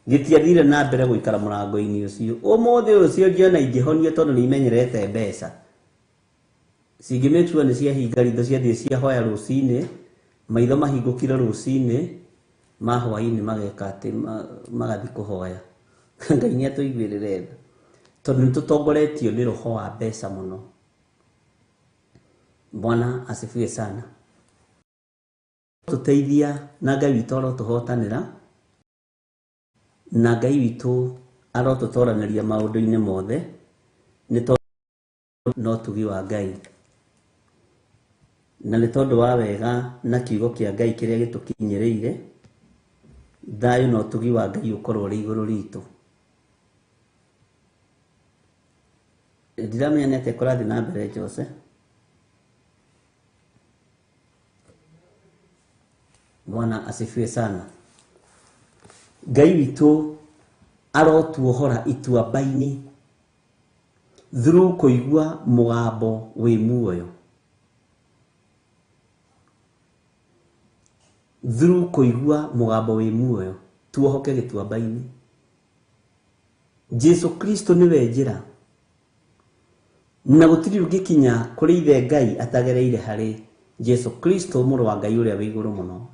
gĩtiathire na mbere gũikara mũrango-inĩ ũcio. Ũmũthĩ ũyũ cionje ona ingĩhonio tondũ nĩ imenyerete mbeca, cingĩmĩtua nĩ ciahinga ritho ciathiĩ ciahoya rũcinĩ, maitho mahingũkire rũcinĩ, ma hwaĩ-inĩ mageka atĩ magathiĩ kũhoya. Ngai nĩ atũiguĩrĩre tha, tondũ nĩ tũtongoretio nĩ roho wa mbeca mũno. Bwana asifiwe sana. Tũteithia na Ngai witũ arotũhotanĩra, na Ngai witũ arotũtoranĩria maũndũ-inĩ mothe, nĩ tondũ no ũtugi wa Ngai, na nĩ tondũ wa wega na kiugo kĩa Ngai kĩrĩa gĩtũkinyĩrĩire. Thayũ na ũtugi wa Ngai ũkorwo ũrĩ igũrũ ritũ. Ndiramenya nĩ atĩa kũrathiĩ na mbere Jose. Bwana asifiwe sana. Ngai witũ arotuohora ituamba-inĩ through kũigua mũgambo wĩ muoyo, through kũigua mũgambo wĩ muoyo tuohoke gĩtuamba-inĩ. Jesu Kristo nĩwe njĩra, na gũtirĩ ũngĩkinya kũrĩ ithe Ngai atagereire harĩ Jesu Kristo mũrũ wa Ngai ũrĩa wĩ igũrũ mũno.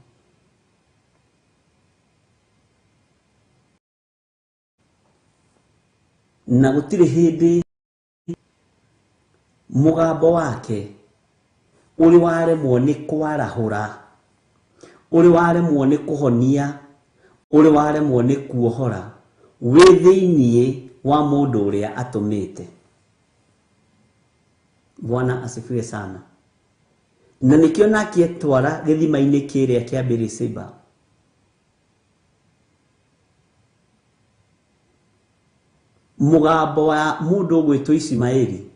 Na gũtirĩ hĩndĩ mũgambo wake ũrĩ waremwo nĩ kwarahũra, ũrĩ waremwo nĩ kũhonia, ũrĩ waremwo nĩ kuohora wĩ thĩiniĩ wa mũndũ ũrĩa atũmĩte. Bwana asifiwe sana. Na nĩkĩo nake etwara gĩthima-inĩ kĩrĩa kĩa Beersheba, mũgambo wa mũndũ ũgwĩtwo Ishimaeli,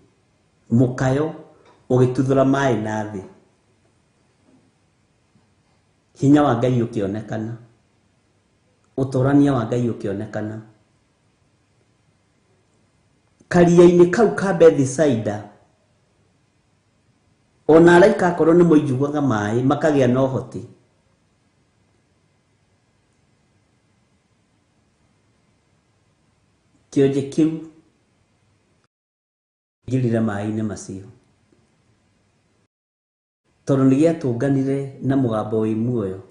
mũkayo ũgĩtuthũra maĩ na thĩ, hinya wa Ngai ũkĩonekana, ũtorania wa Ngai ũkĩonekana. Karia-inĩ kau ka Bethisaida, ona araika akorwo nĩ moinjugaga maĩ makagĩa na ũhoti, kĩonje kĩu kĩaingĩrire maĩ-inĩ macio, tondũ nĩ gĩatũnganire na mũgambo wĩ muoyo.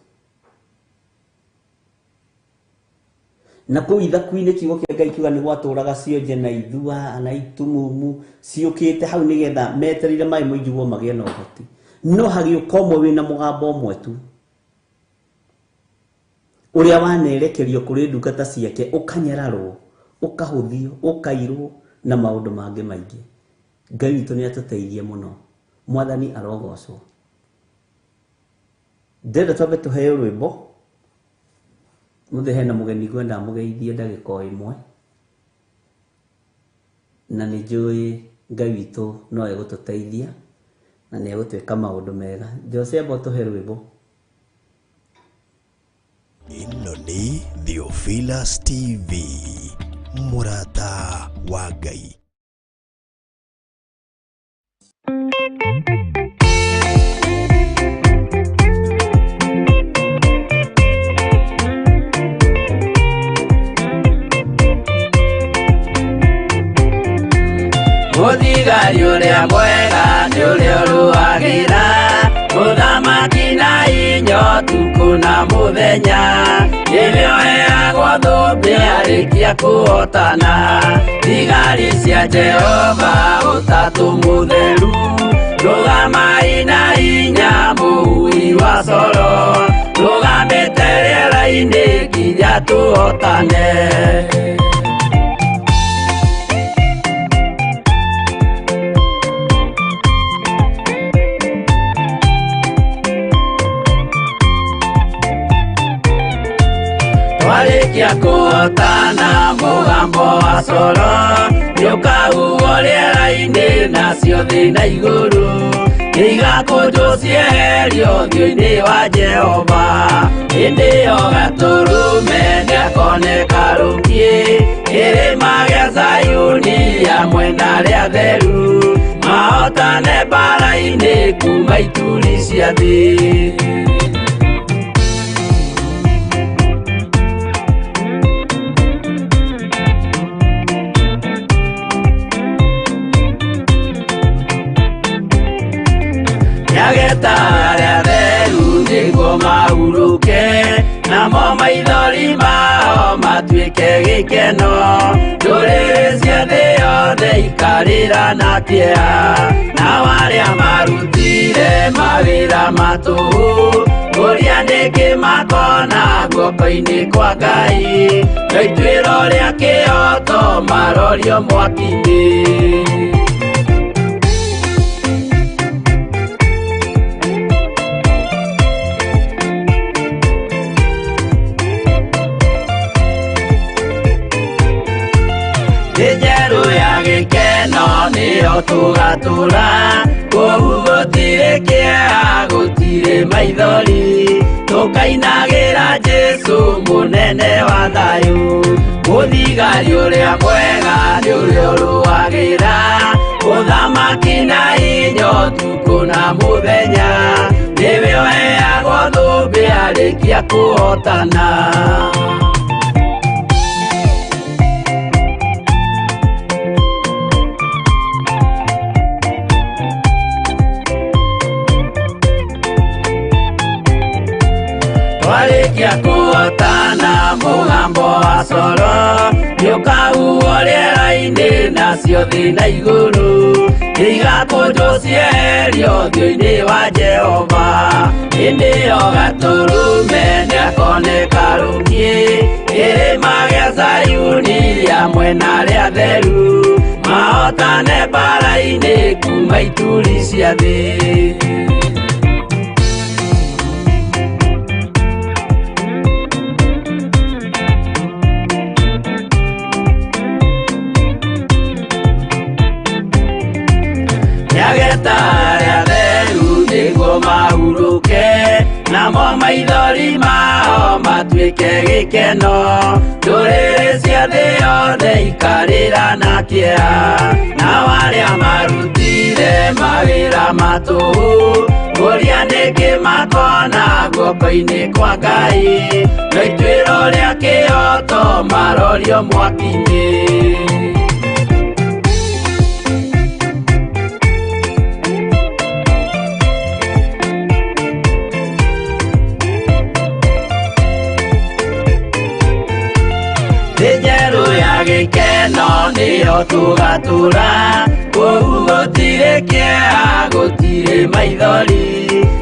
Na kũu ithaku-inĩ kiugo kĩa Ngai kiuga nĩ gwatũraga cionje na ithua na itumumu ciũkĩte hau nĩgetha metereire maĩ moinjugwo magĩe na ũhoti. No hagĩũka ũmwe wĩna mũgambo ũmwe tu, ũrĩa wanerekerio kũrĩ ndungata ciake, ũkanyararwo, ũkahũthio, ũkairwo na maũndũ mangĩ maingĩ. Ngai witũ nĩ atũteithie mũno. Mwathani arogocwo. Ndĩrenda twambe tũheo rwĩmbo. Mũthĩ hena mũgeni ngwenda mũgeithie ndagĩka o ĩmwe, na nĩ njũĩ Ngai witũ no egũtũteithia na nĩ egũtwĩka maũndũ mega. Jose amba ũtũhe rwĩmbo. Ĩno nĩ Theophilus TV, mũrata wa Ngai. Mũthigari ũrĩa mwega nĩ ũrĩa ũrũagĩra mũthamaki na inyo tukũ na mũthenya, nĩrĩo heagwo thũmbĩ. arĩkia kũhotana. Thigari cia Jehova ũtatũ mũtheru, rũgamai na hinya mũhui wa coro, rũgamĩte rĩera-inĩ nginya tũhotane. Twarĩkia kũhotana mũgambo wa coro nĩũkahuhwo rĩera-inĩ nacio thĩ na igũrũ nĩigakũnjwo cieherio ũthiũ-inĩ wa Jehova. Hĩndĩ ĩyo Gatũrũme nĩakoneka rũkiĩ kĩrĩma gĩa Zayuni hamwe na arĩa atheru, mahotane mbaara-inĩ kuma ituri cia thĩ. Nĩageta arĩa atheru nĩguo mahurũke, namo maithori mao matuĩke gĩkeno. Ndũrĩrĩ cia thĩ yothe ikarĩra na kĩeha, nao arĩa marutire mawĩra ma tũhũ kũrĩa nĩkĩ makona guoko-inĩ kwa Ngai, no ituĩro rĩa kĩhooto marorio mwaki-inĩ. Thĩ njerũ ya gĩkeno nĩyo tũgatũra, kũu gũtirĩ kĩeha gũtirĩ maithori, tũkainagĩra Jesũ mũnene wa thayũ. Mũthigari ũrĩa mwega nĩ ũrĩa ũrũagĩra ũthamaki na hinya ũtukũ na mũthenya, nĩwe ũheagwo thũmbĩ arĩkia kũhotana. Twarĩkia kũhotana mũgambo wa coro nĩũkahuhwo rĩera-inĩ nacio thĩ na igũrũ nĩigakũnjwo cieherio ũthiũ-inĩ wa Jehova. Hĩndĩ ĩyo Gatũrũme nĩakoneka rũkiĩ kĩrĩma gĩa Zayuni hamwe na arĩa atheru, mahotane mbaara-inĩ kuma ituri cia thĩ. Nĩageta arĩa atheru nĩguo mahurũke, namo maithori mao matuĩke gĩkeno. Ndũrĩrĩ cia thĩ yothe ikarĩra na kĩeha, nao arĩa marutire mawĩra ma tũhũ kũrĩa nĩkĩ makona guoko-inĩ kwa Ngai, no ituĩro rĩa kĩhooto marorio mwaki-inĩ. Thĩ njerũ ya gĩkeno nĩyo tũgatũra, kũu gũtirĩ kĩeha gũtirĩ maithori,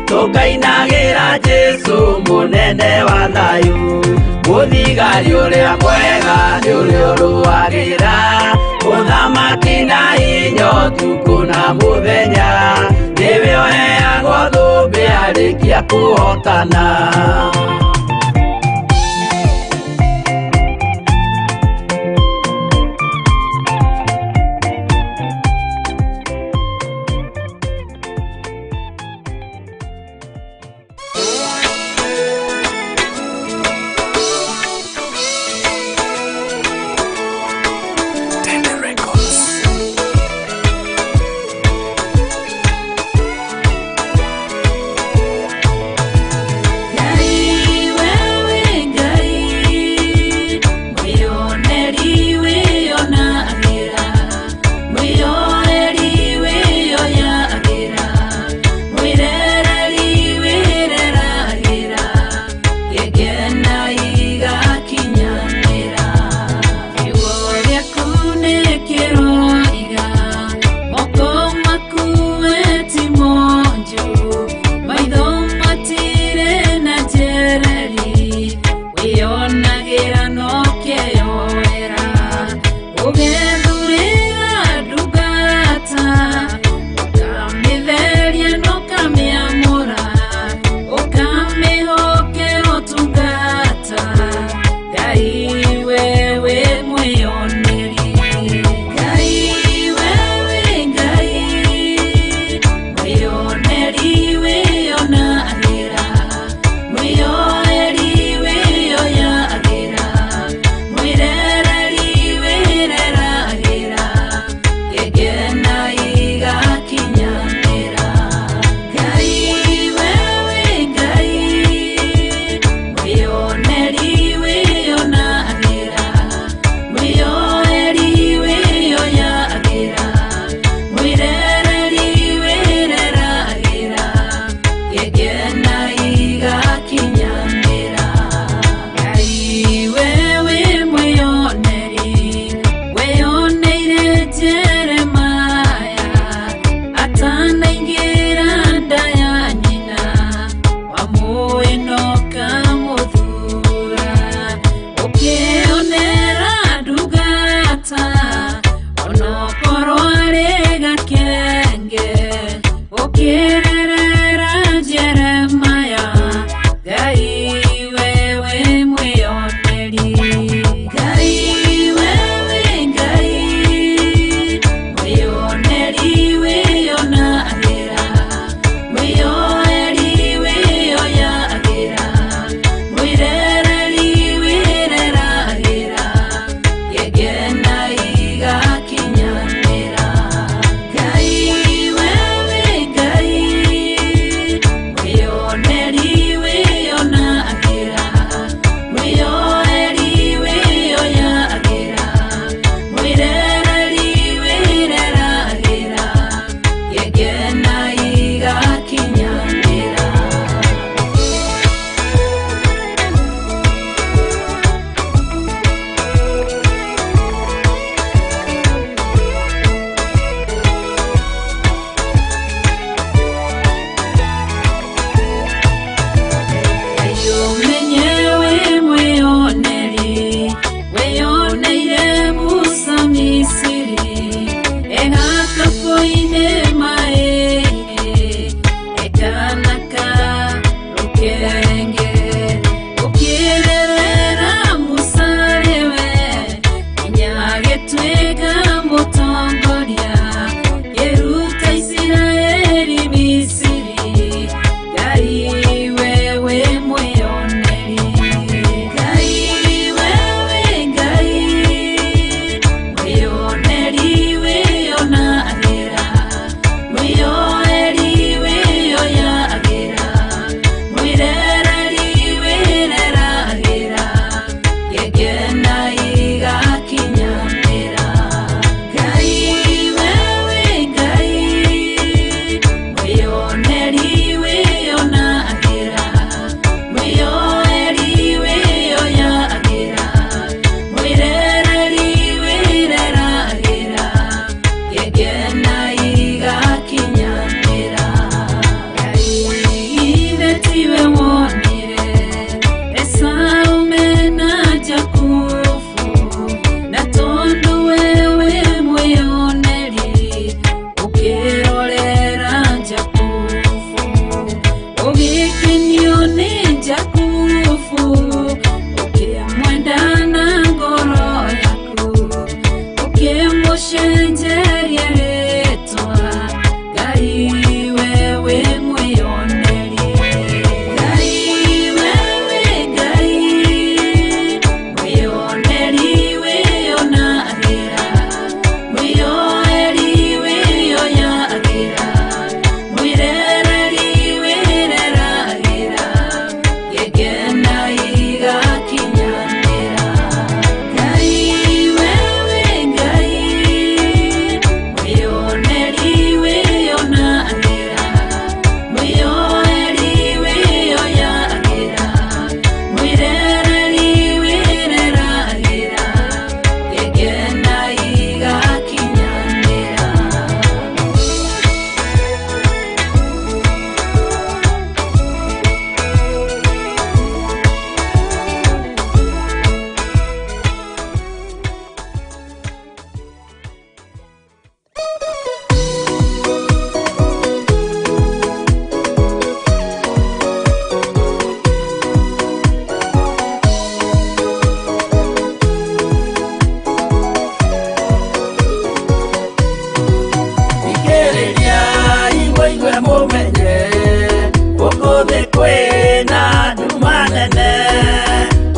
tũkainagĩra Jesũ mũnene wa thayũ. Mũthigari ũrĩa mwega nĩ ũrĩa ũrũagĩra ũthamaki na hinya ũtukũ na mũthenya, nĩwe ũheagwo thũmbĩ arĩkia kũhotana. Ngai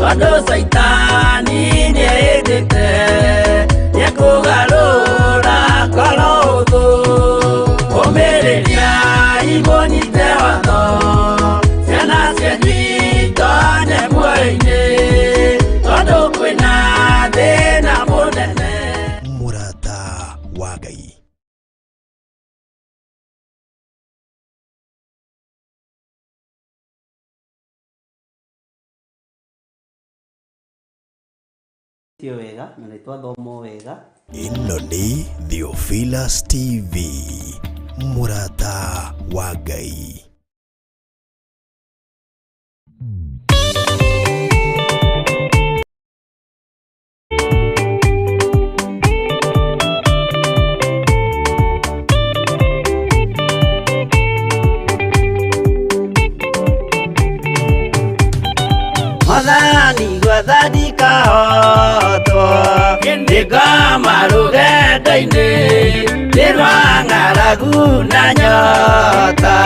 Tondũ Caitani nĩendete nĩekũgarũra ngoro ũthũ. Ũmĩrĩriai mũnyite watho, ciana cianyu itonye muoyo-inĩ, tondũ kwĩna thĩna mũnene. Mũrata wa Ngai. Tio wega na nĩ twathoma wega. Ĩno nĩ Theophilus TV, mũrata wa Ngai. Mwathani gwathani kahotwo ndĩngoma rũgendo-inĩ nĩ rwa ng'aragu na nyota.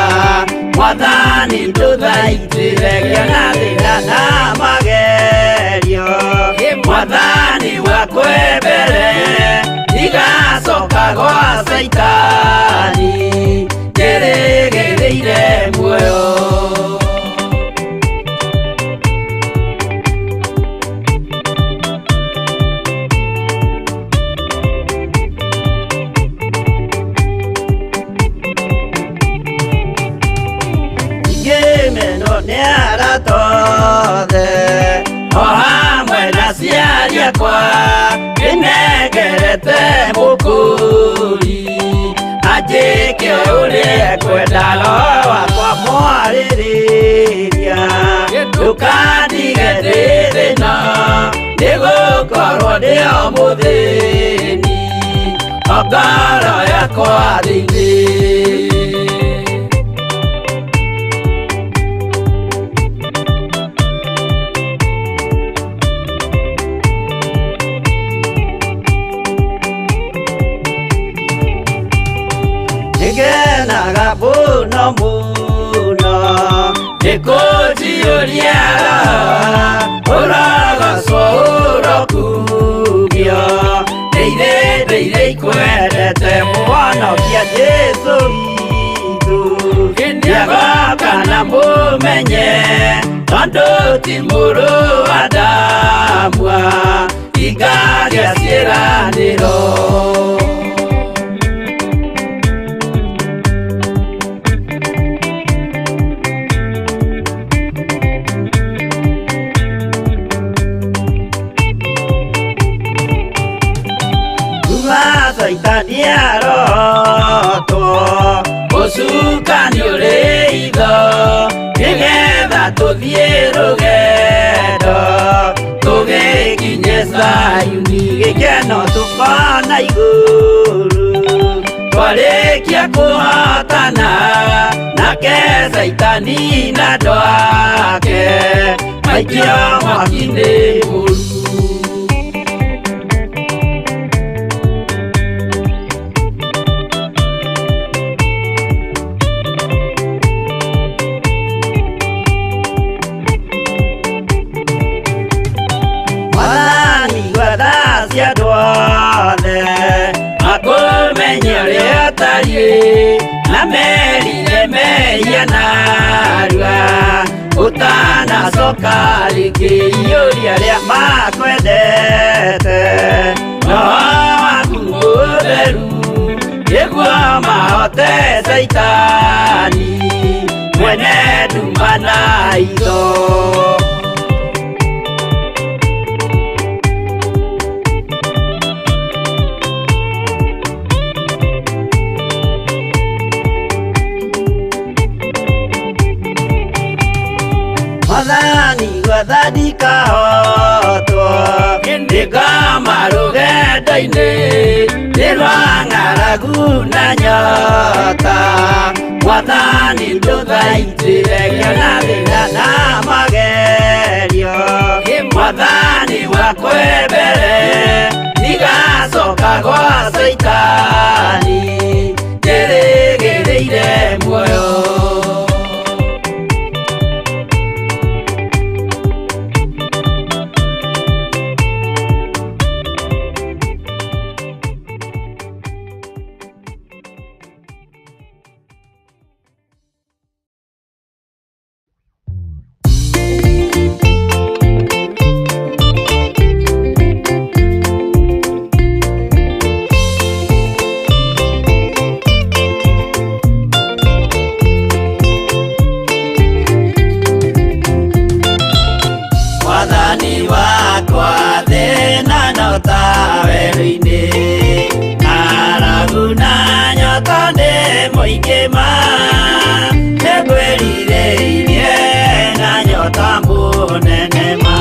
Mwathani ndũthaitĩre ngĩona thĩna na magerio. Mwathani wakwe mbere ndigacoka gwa Caitani njĩrĩgĩrĩire muoyo. Ngĩmenwo nĩ arata othe o hamwe na aciari akwa, ndĩnengerete mũkũri anjĩke ũrĩa ekwenda. Roho wakwa mwarĩrĩria ndũkandige ndĩ thĩna, nĩgũkorwo ndĩ o mũthĩni o ngoro yakwa thĩinĩ. Nĩngenaga mũno mũno nĩkũnjiyũria ũrogocwo ũrokugio ndĩire ndĩire ikwendete mũhonokia Jesũ witũ. Nĩagoka na mũmenye tondũ ti mũrũ wa Adamu ingagĩa ciĩranĩro. Kuma Caitani arotwo ũcukani ũrĩ itho, nĩgetha tũthiĩ rũgendo tũgĩkinye Zayuni, gĩkeno tũkona igũrũ twarĩkia kũhotana nake Caitani na andũ ake maikio mwaki-inĩ mũru. Mwathani gwatha cia andũ othe makũmenye ũrĩa ũtariĩ na merire mehia narua ũtanacoka rĩngĩ iyũria arĩa makwendete roho waku mũtheru nĩguo mahote Caitani mwene nduma na itho. Mwathani gwathani kahotwo ndĩngoma rũgendo-inĩ nĩ rwa ng'aragu na nyota. Mwathani ndũthaitĩre ngĩona thĩna na magerio. Mwathani wakwe mbere ndigacoka gwa Caitani njĩrĩgĩrĩire muoyo. ta werũ-inĩ ng'aragu na nyota nĩ mũingĩ ma nĩngwĩrirĩirie na nyota mũnene ma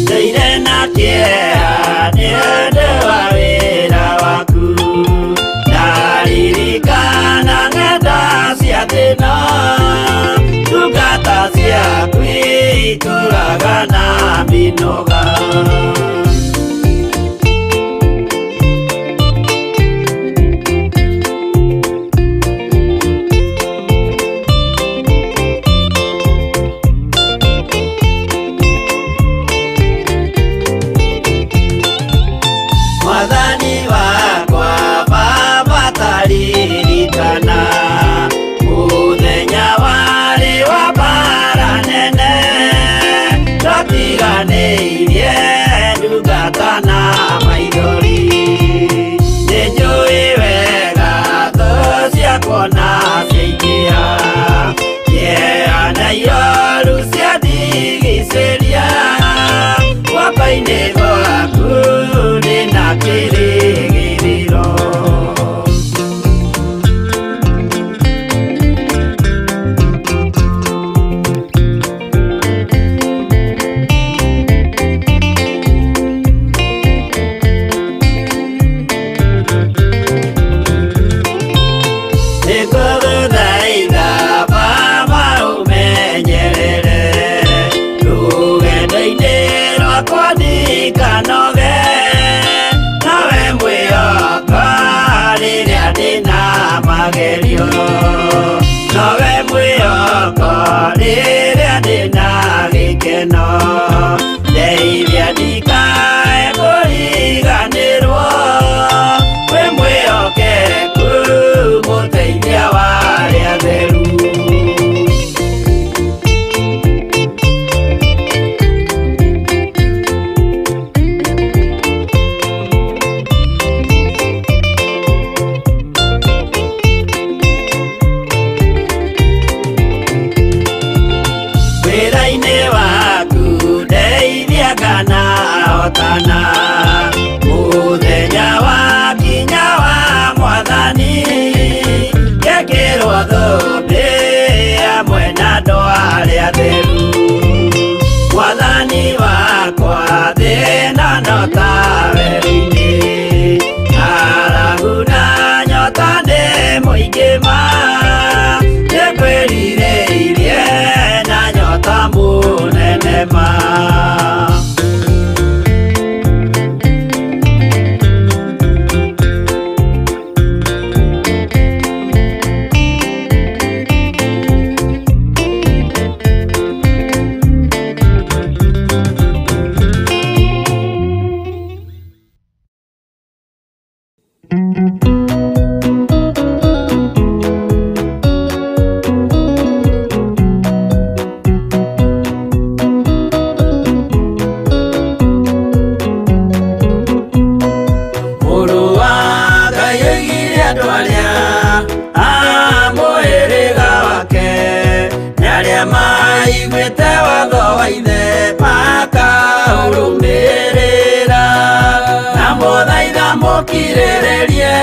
ndũire na kĩeha nĩ ũndũ wa wĩra waku ndaririkana ng'enda cia thĩna ndungata ciaku itũraga na mĩnoga. Mwathani wakwa Baba taririkana mũthenya warĩ wa mbara nene twatiganĩirie ndungata na maithori nĩnjũĩ wega thũ ciakwa na ciaingĩha kĩeha na ioru ciandigicĩria guoko-inĩ gwaku ndĩna kĩrĩgĩrĩro. Nĩngũgũthaitha Baba ũmenyerere rũgendo-inĩ rwakwa ndikanoge nawe mwĩhoka rĩrĩa ndĩna magerio nowe mwĩhoko rĩrĩa ndĩna gĩkeno ndeithia ndikae kũriganĩrwo wĩ mwĩhokeku mũteithia wa arĩa atheru. Wĩra-inĩ waku ndeithia kana hotana mũthenya wakinya wa mwathani ngekĩrwo thũmbĩ hamwe na andũ arĩa atheru mwathani wakwa thĩna no ta werũ-inĩ ng'aragu na nyota nĩ mũingĩ ma nĩngwĩrirĩirie na nyota mũnene ma. Mũrũ wa Ngai oigire andũ arĩa a mũhĩrĩga wake nĩ arĩa maiguĩte watho wa ithe makaũrũmĩrĩra na mũthaitha mũkirĩrĩrie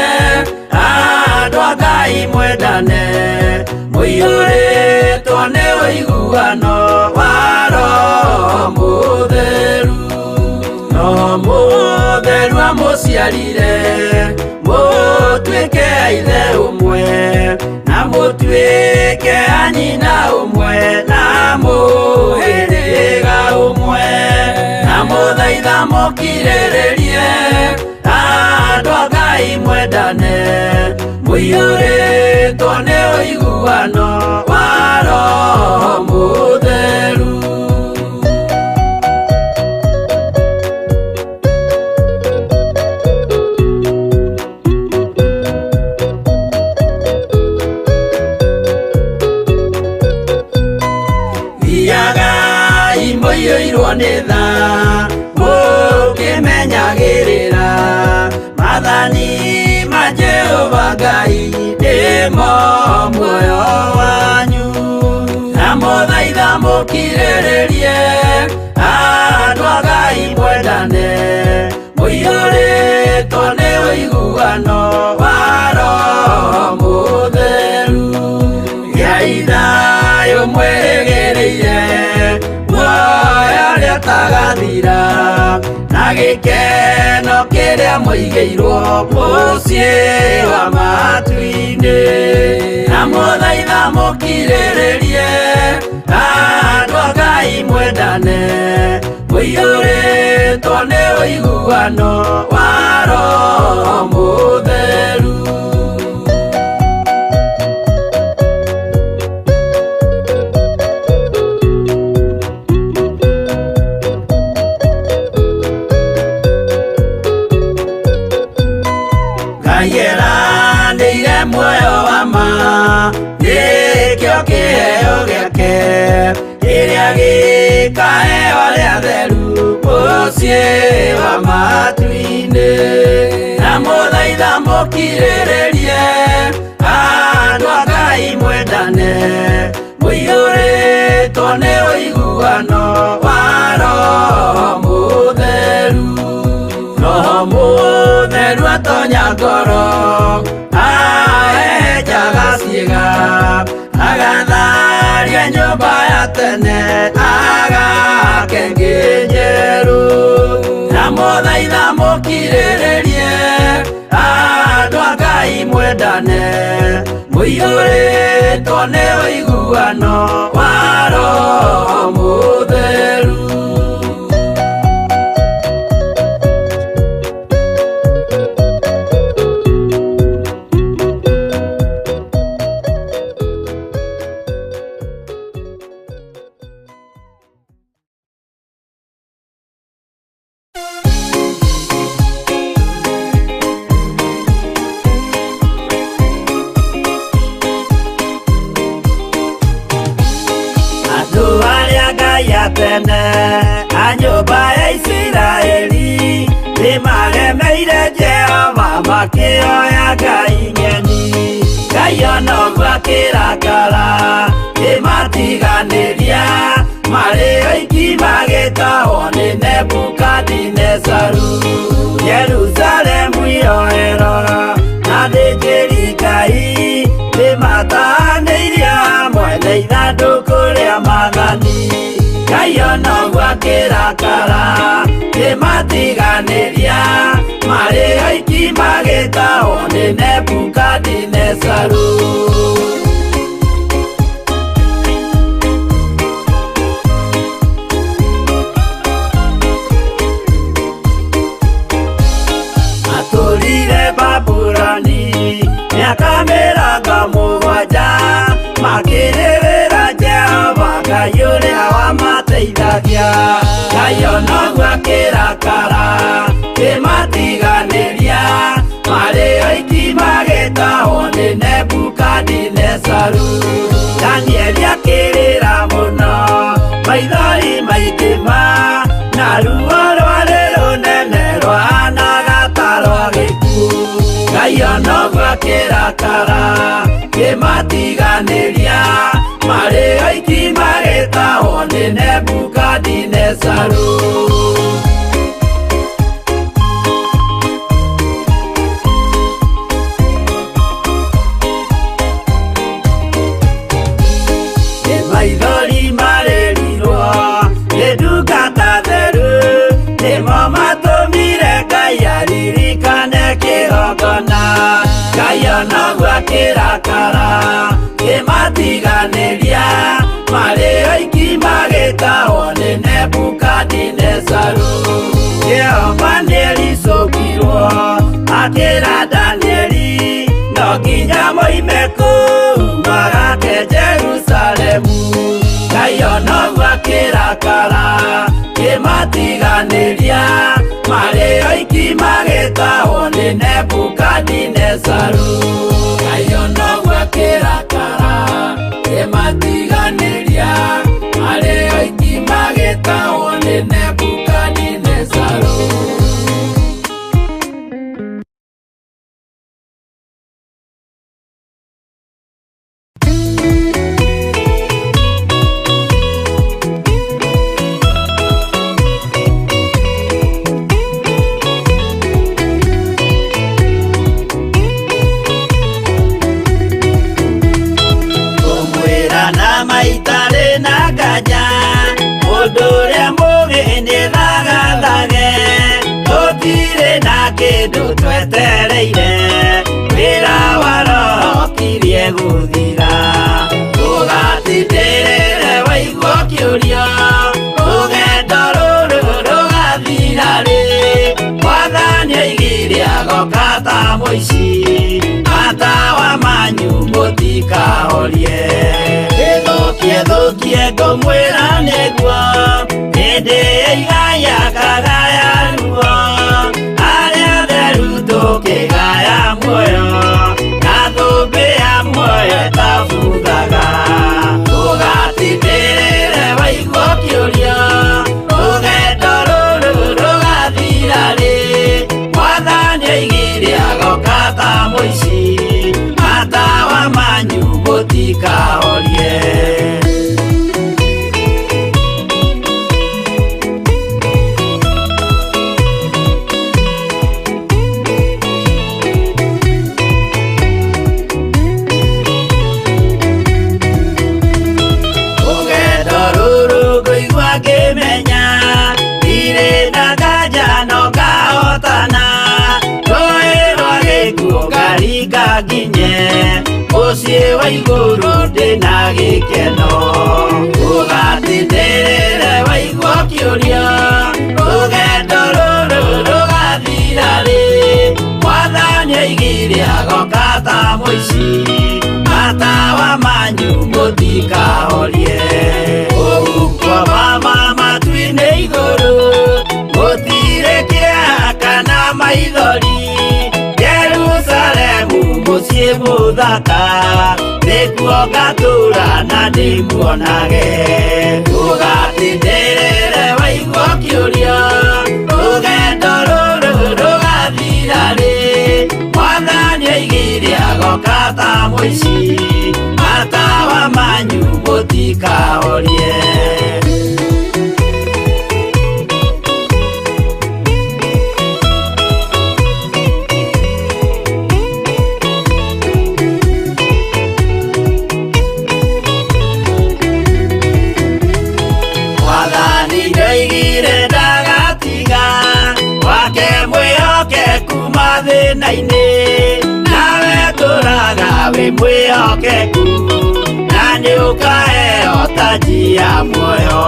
andũ a Ngai mwendane mũiyũrĩtwo nĩ ũiguano wa Roho Mũtheru no mũtheru amũciarire mũtuĩke a ithe ũmwe na mũtuĩke a nyina ũmwe na mũhĩrĩga ũmwe na mũthaitha mũkirĩrĩrie andũ a Ngai mwendane mũiyũrĩtwo nĩ ũiguano wa Roho Mũtheru. Thiagai mũiyũirwo nĩ tha mũkĩmenyagĩrĩra maathani ma Jehova Ngai nĩmo muoyo wanyu na mũthaitha mũkirĩrĩrie andũ a Ngai mwendane ũiguano wa Roho Mũtheru. Gĩai thayũ mwĩrĩgĩrĩire muoyo ũrĩa ũtagathira, na gĩkeno kĩrĩa mũigĩirwo mũciĩ wa matu-inĩ. Na mũthaitha mũkirĩrĩrie andũ a Ngai mwendane, mũiyũrĩtwo nĩ ũiguano wa Roho Mũtheru. Ngai eranĩire muoyo wa ma, nĩkĩo kĩheo gĩake kĩrĩa gĩkaheo arĩa atheru mũciĩ wa matu-inĩ. Na mũthaitha mũkirĩrĩrie andũ a Ngai mwendane, mũiyũrĩtwo nĩ ũiguano wa Roho Mũtheru. Roho Mũtheru atonya ngoro, ahehenjaga ciĩga, agatharia nyũmba ya tene, agake ĩngĩ njerũ. Na mũthaitha mũkirĩrĩrie andũ a Ngai mwendane, mũiyũrĩtwo nĩ ũiguano wa Roho Mũtheru. Andũ arĩa Ngai a tene a nyũmba ya Isiraeli nĩmaremeire Jehova makĩoya ngai ng'eni. Ngai ona ũguo akĩrakara kĩmatiganĩria, marĩ oiki magĩtahwo nĩ Nebukadinezaru. Jerusalemu iroero na athĩnjĩri Ngai nĩmatahanĩirio hamwe na ithandũkũ rĩa maathani. Ngai ona ũguo akĩrakara kĩmatiganĩria, marĩ oiki magĩtahwo nĩ Nebukadinezaru. Matũrire Babuloni mĩaka mĩrongo mũgwanja, makĩrĩrĩra Jehova Ngai ũrĩa wamateithagia. Ngai ona ũguo akĩrakara kĩmatiganĩria, marĩ oiki magĩtahwo nĩ Nebukadinezaru. Danieli akĩrĩra mũno, maithori maingĩ ma, na ruo rwarĩ rũnene rwahanaga ta rwa gĩkuũ. Ngai ona ũguo akĩrakara kĩmatiganĩria, marĩ oiki magĩtahwo nĩ Nebukadinezaru. Nĩ maithori marĩrirwo nĩ ndungata theru, nĩmo matũmire Ngai aririkane kĩgongona. Ngai ona ũguo akĩrakara kĩmatiganĩria, marĩ oiki magĩtahwo nĩ Nebukadinezaru. Jehova nĩericũkirwo akĩra Danieli, no nginya moime kũu magake Jerusalemu. Ngai ona ũguo akĩrakara kĩmatiganĩria, marĩ oiki magĩtahwo nĩ Nebukadinezaru. Ngai ona ũguo akĩrakara kĩmatiganĩria, marĩ oiki magĩtahwo nĩ Nebukadinezaru. Twĩthagathage tũtirĩ na kĩndũ twetereire wĩra wa roho kirie gũthira ũgatindĩrĩre waigua kĩũria rũgendo rũrũ rũgathira rĩ mwathani aigire agoka ta mũici matawa manyu mũtikahorie ĩthũkie thũkie ngũmwĩra nĩguo hĩndĩ ĩigaya kagaya ruo arĩa theru tũkĩgaya muoyo na thũmbĩ ya muoyo ĩtabuthaga ũgatindĩrĩre waigua kĩũria rũgendo rũrũ rũgathira rĩ mwathani aigire agoka ta mũici matawa manyu mũtikahorie. Rũgendo rũrũ ngũigua ngĩmenya ndirĩ na nganja no ngahotana rũĩ rwa gĩkuũ ngaringa nginye mũciĩ wa igũrũ ndĩna gĩkeno ũgatindĩrĩre waigua kĩũria rũgendo rũrũ rũgathira rĩ mwathani aigire agoka ta mũici matawa manyu mũtikahorie ũhuko mama matu-inĩ igũrũ gũtirĩ kĩeha kana maithori Jerusalemu mũciĩ mũthaka nĩkuo ngatũũra na ndĩmuonage ũgatindĩrĩre waigua kĩũria rũgendo rũrũ rũgathira rĩ mwathani aigire agoka ta mũici matawa manyu mũtikahorie. Mwathani nĩoigire ndagatiga wake mwĩhokeku mathĩna-inĩ nawe tũraga wĩ mwĩhokeku na nĩũkaheo taji ya muoyo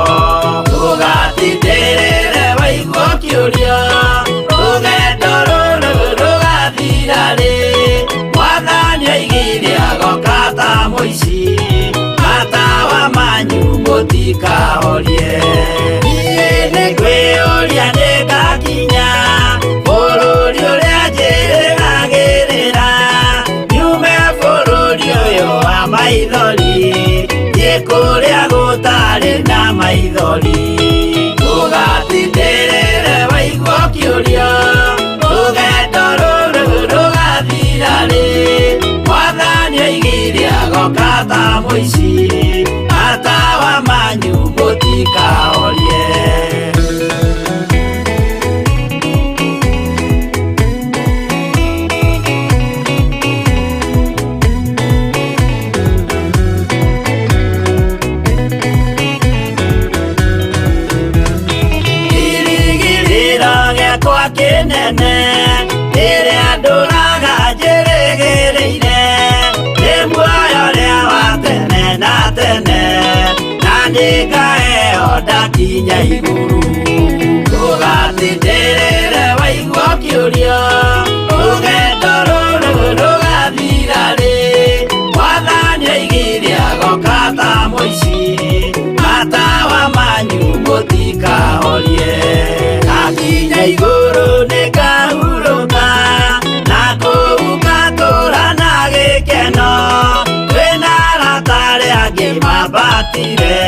ũgatindĩrĩre waigua kĩũria rũgendo rũrũ rũgathira rĩ mwathani aigire agoka ta mũici matawa manyu mũtikahorie niĩ nĩngwĩyũria nĩngakinya bũrũri ũrĩa njĩrĩgagĩrĩra nyume bũrũri ũyũ wa maithori thiĩ kũrĩa gũtarĩ na maithori ũgatindĩrĩre waigua kĩũria rũgendo rũrũ rũgathira rĩ mwathani aigire agoka ta mũici matawa manyu mũtikahorie. Kĩrĩgĩrĩro gĩakwa kĩnene rĩrĩa ndũraga njĩrĩgĩrĩire nĩ muoyo ũrĩa wa tene na tene na nĩngaheo ndakinya igũrũ ũgatindĩrĩre waigua kĩũria rũgendo rũrũ rũgathira rĩ mwathani aigire agoka ta mũici matawa manyu mũtikahorie ndakinya igũrũ nĩngahurũka na kũu ngatũũra na gĩkeno twĩna arata arĩa angĩ mambatire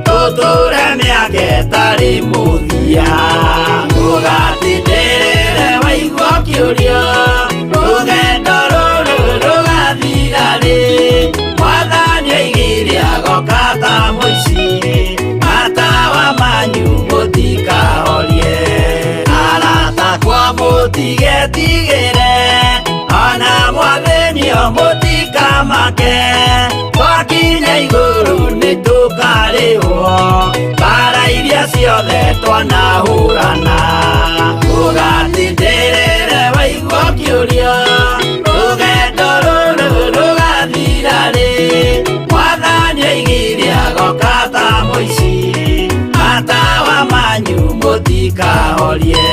tũtũũre mĩaka ĩtarĩ mũthia ũgatindĩrĩre waigua kĩũria rũgendo rũrũ rũgathira rĩ mwathani aigire agoka ta mũici matawa manyu mũtikahorie arata kwa mũtigetigĩre ona mwathĩnio mũtikamake twakinya igũrũ nĩtũkarĩhwo mbara iria ciothe. ciothe twanahũrana. Ũgatindĩrĩre waigua ũkĩũrio, rũgendo rũrũ rũgathira rĩ? Mwathani oigire agoka ta mũici, matawa manyu mũtikahorie.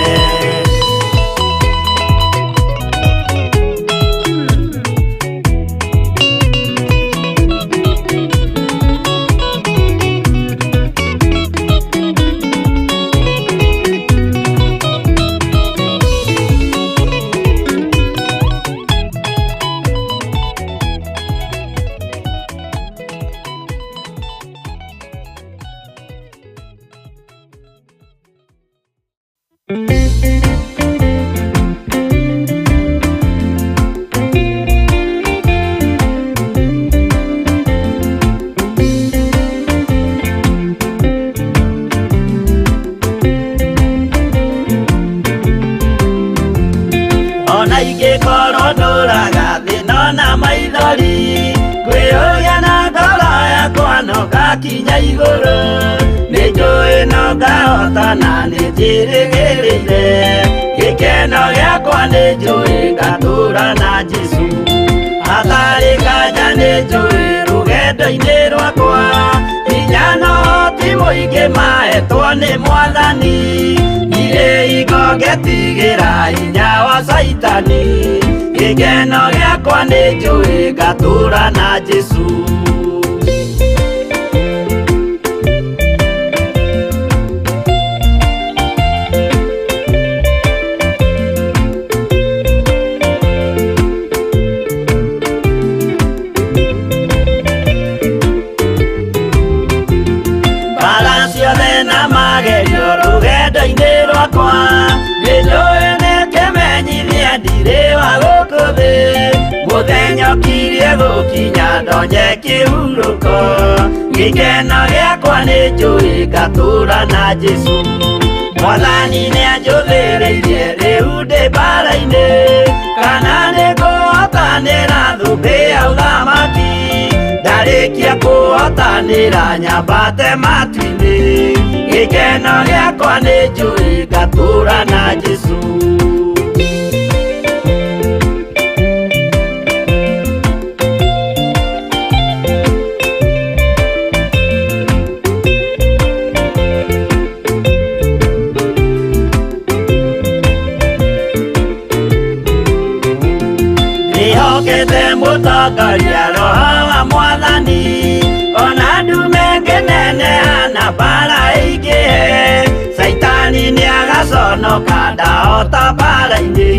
Ona ingĩkorwo ndũraga thĩna na maithori, ngwĩyũria na ngoro yakwa no ngakinya igũrũ. Nĩ njũĩ no ngahotana, nĩ njĩrĩgĩrĩire gĩkeno gĩakwa, nĩ njũĩ ngatũra na Jesũ. Hatarĩ nganja nĩ njũĩ rũgendo-inĩ rwakwa, hinya no ti mũingĩ mahetwo nĩ Mwathani. Ndirĩ hingo ngetigĩra hinya wa Caitani, gĩkeno gĩakwa nĩ njũĩ ngatũra na Jesũ. Mbara ciothe na magerio rũgendo-inĩ rwakwa, nĩ njũĩ nĩ kĩmenyithia ndirĩ wa gũkũ thĩ. Mũthenya ũkirie gũkinya ndonye kĩhurũko, gĩkeno gĩakwa nĩ njũĩ ngatũra na Jesũ. Mwathani nĩanjũthĩrĩirie rĩu ndĩ mbara-inĩ, kana nĩngũhotanĩra thũmbĩ ya ũthamaki. Ndarĩkia kũhotanĩra nyambate matu-inĩ, gĩkeno gĩakwa nĩ njũĩ ngatũra na Jesũ. Ndĩhokete mũtongoria Roho wa Mwathani, ona ndume ngĩneneha na mbara ĩingĩhe. Caitani nĩagaconoka ndahota mbara-inĩ,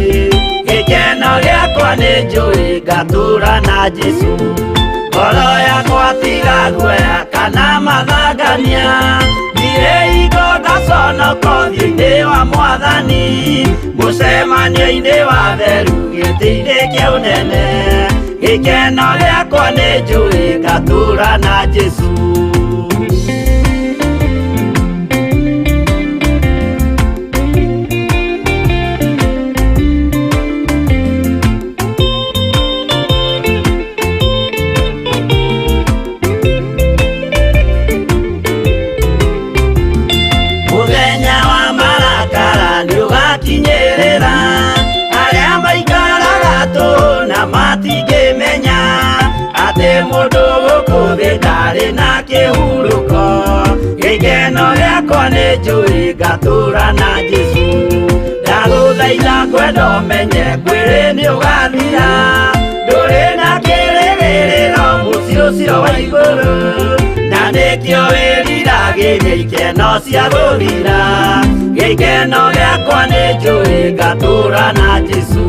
gĩkeno gĩakwa nĩ njũĩ ngatũra na Jesũ. Ngoro yakwa tiga guoya kana mathangania, ndirĩ hingo ngaconoka ũthiũ-inĩ wa Mwathani. Mũcemanio-inĩ wa theru gĩtĩ-inĩ kĩa ũnene, gĩkeno gĩakwa nĩ njũĩ ngatũra na Jesũ. Mũthenya wa marakara nĩũgakinyĩrĩra, arĩa maikaraga tũhũ na matingĩmenya atĩ mũndũ gũkũ thĩ ndarĩ na kĩhurũko. Gĩkeno gĩakwa nĩ njũĩ ngatũra na Jesũ. Ndagũthaitha kwenda ũmenye mwĩrĩ nĩũgathira, ndũrĩ na kĩrĩgĩrĩro mũciĩ ũcio wa igũrũ, na nĩkĩo wĩriragĩria ikeno cia gũthira. Gĩkeno gĩakwa nĩ njũĩ ngatũra na Jesũ.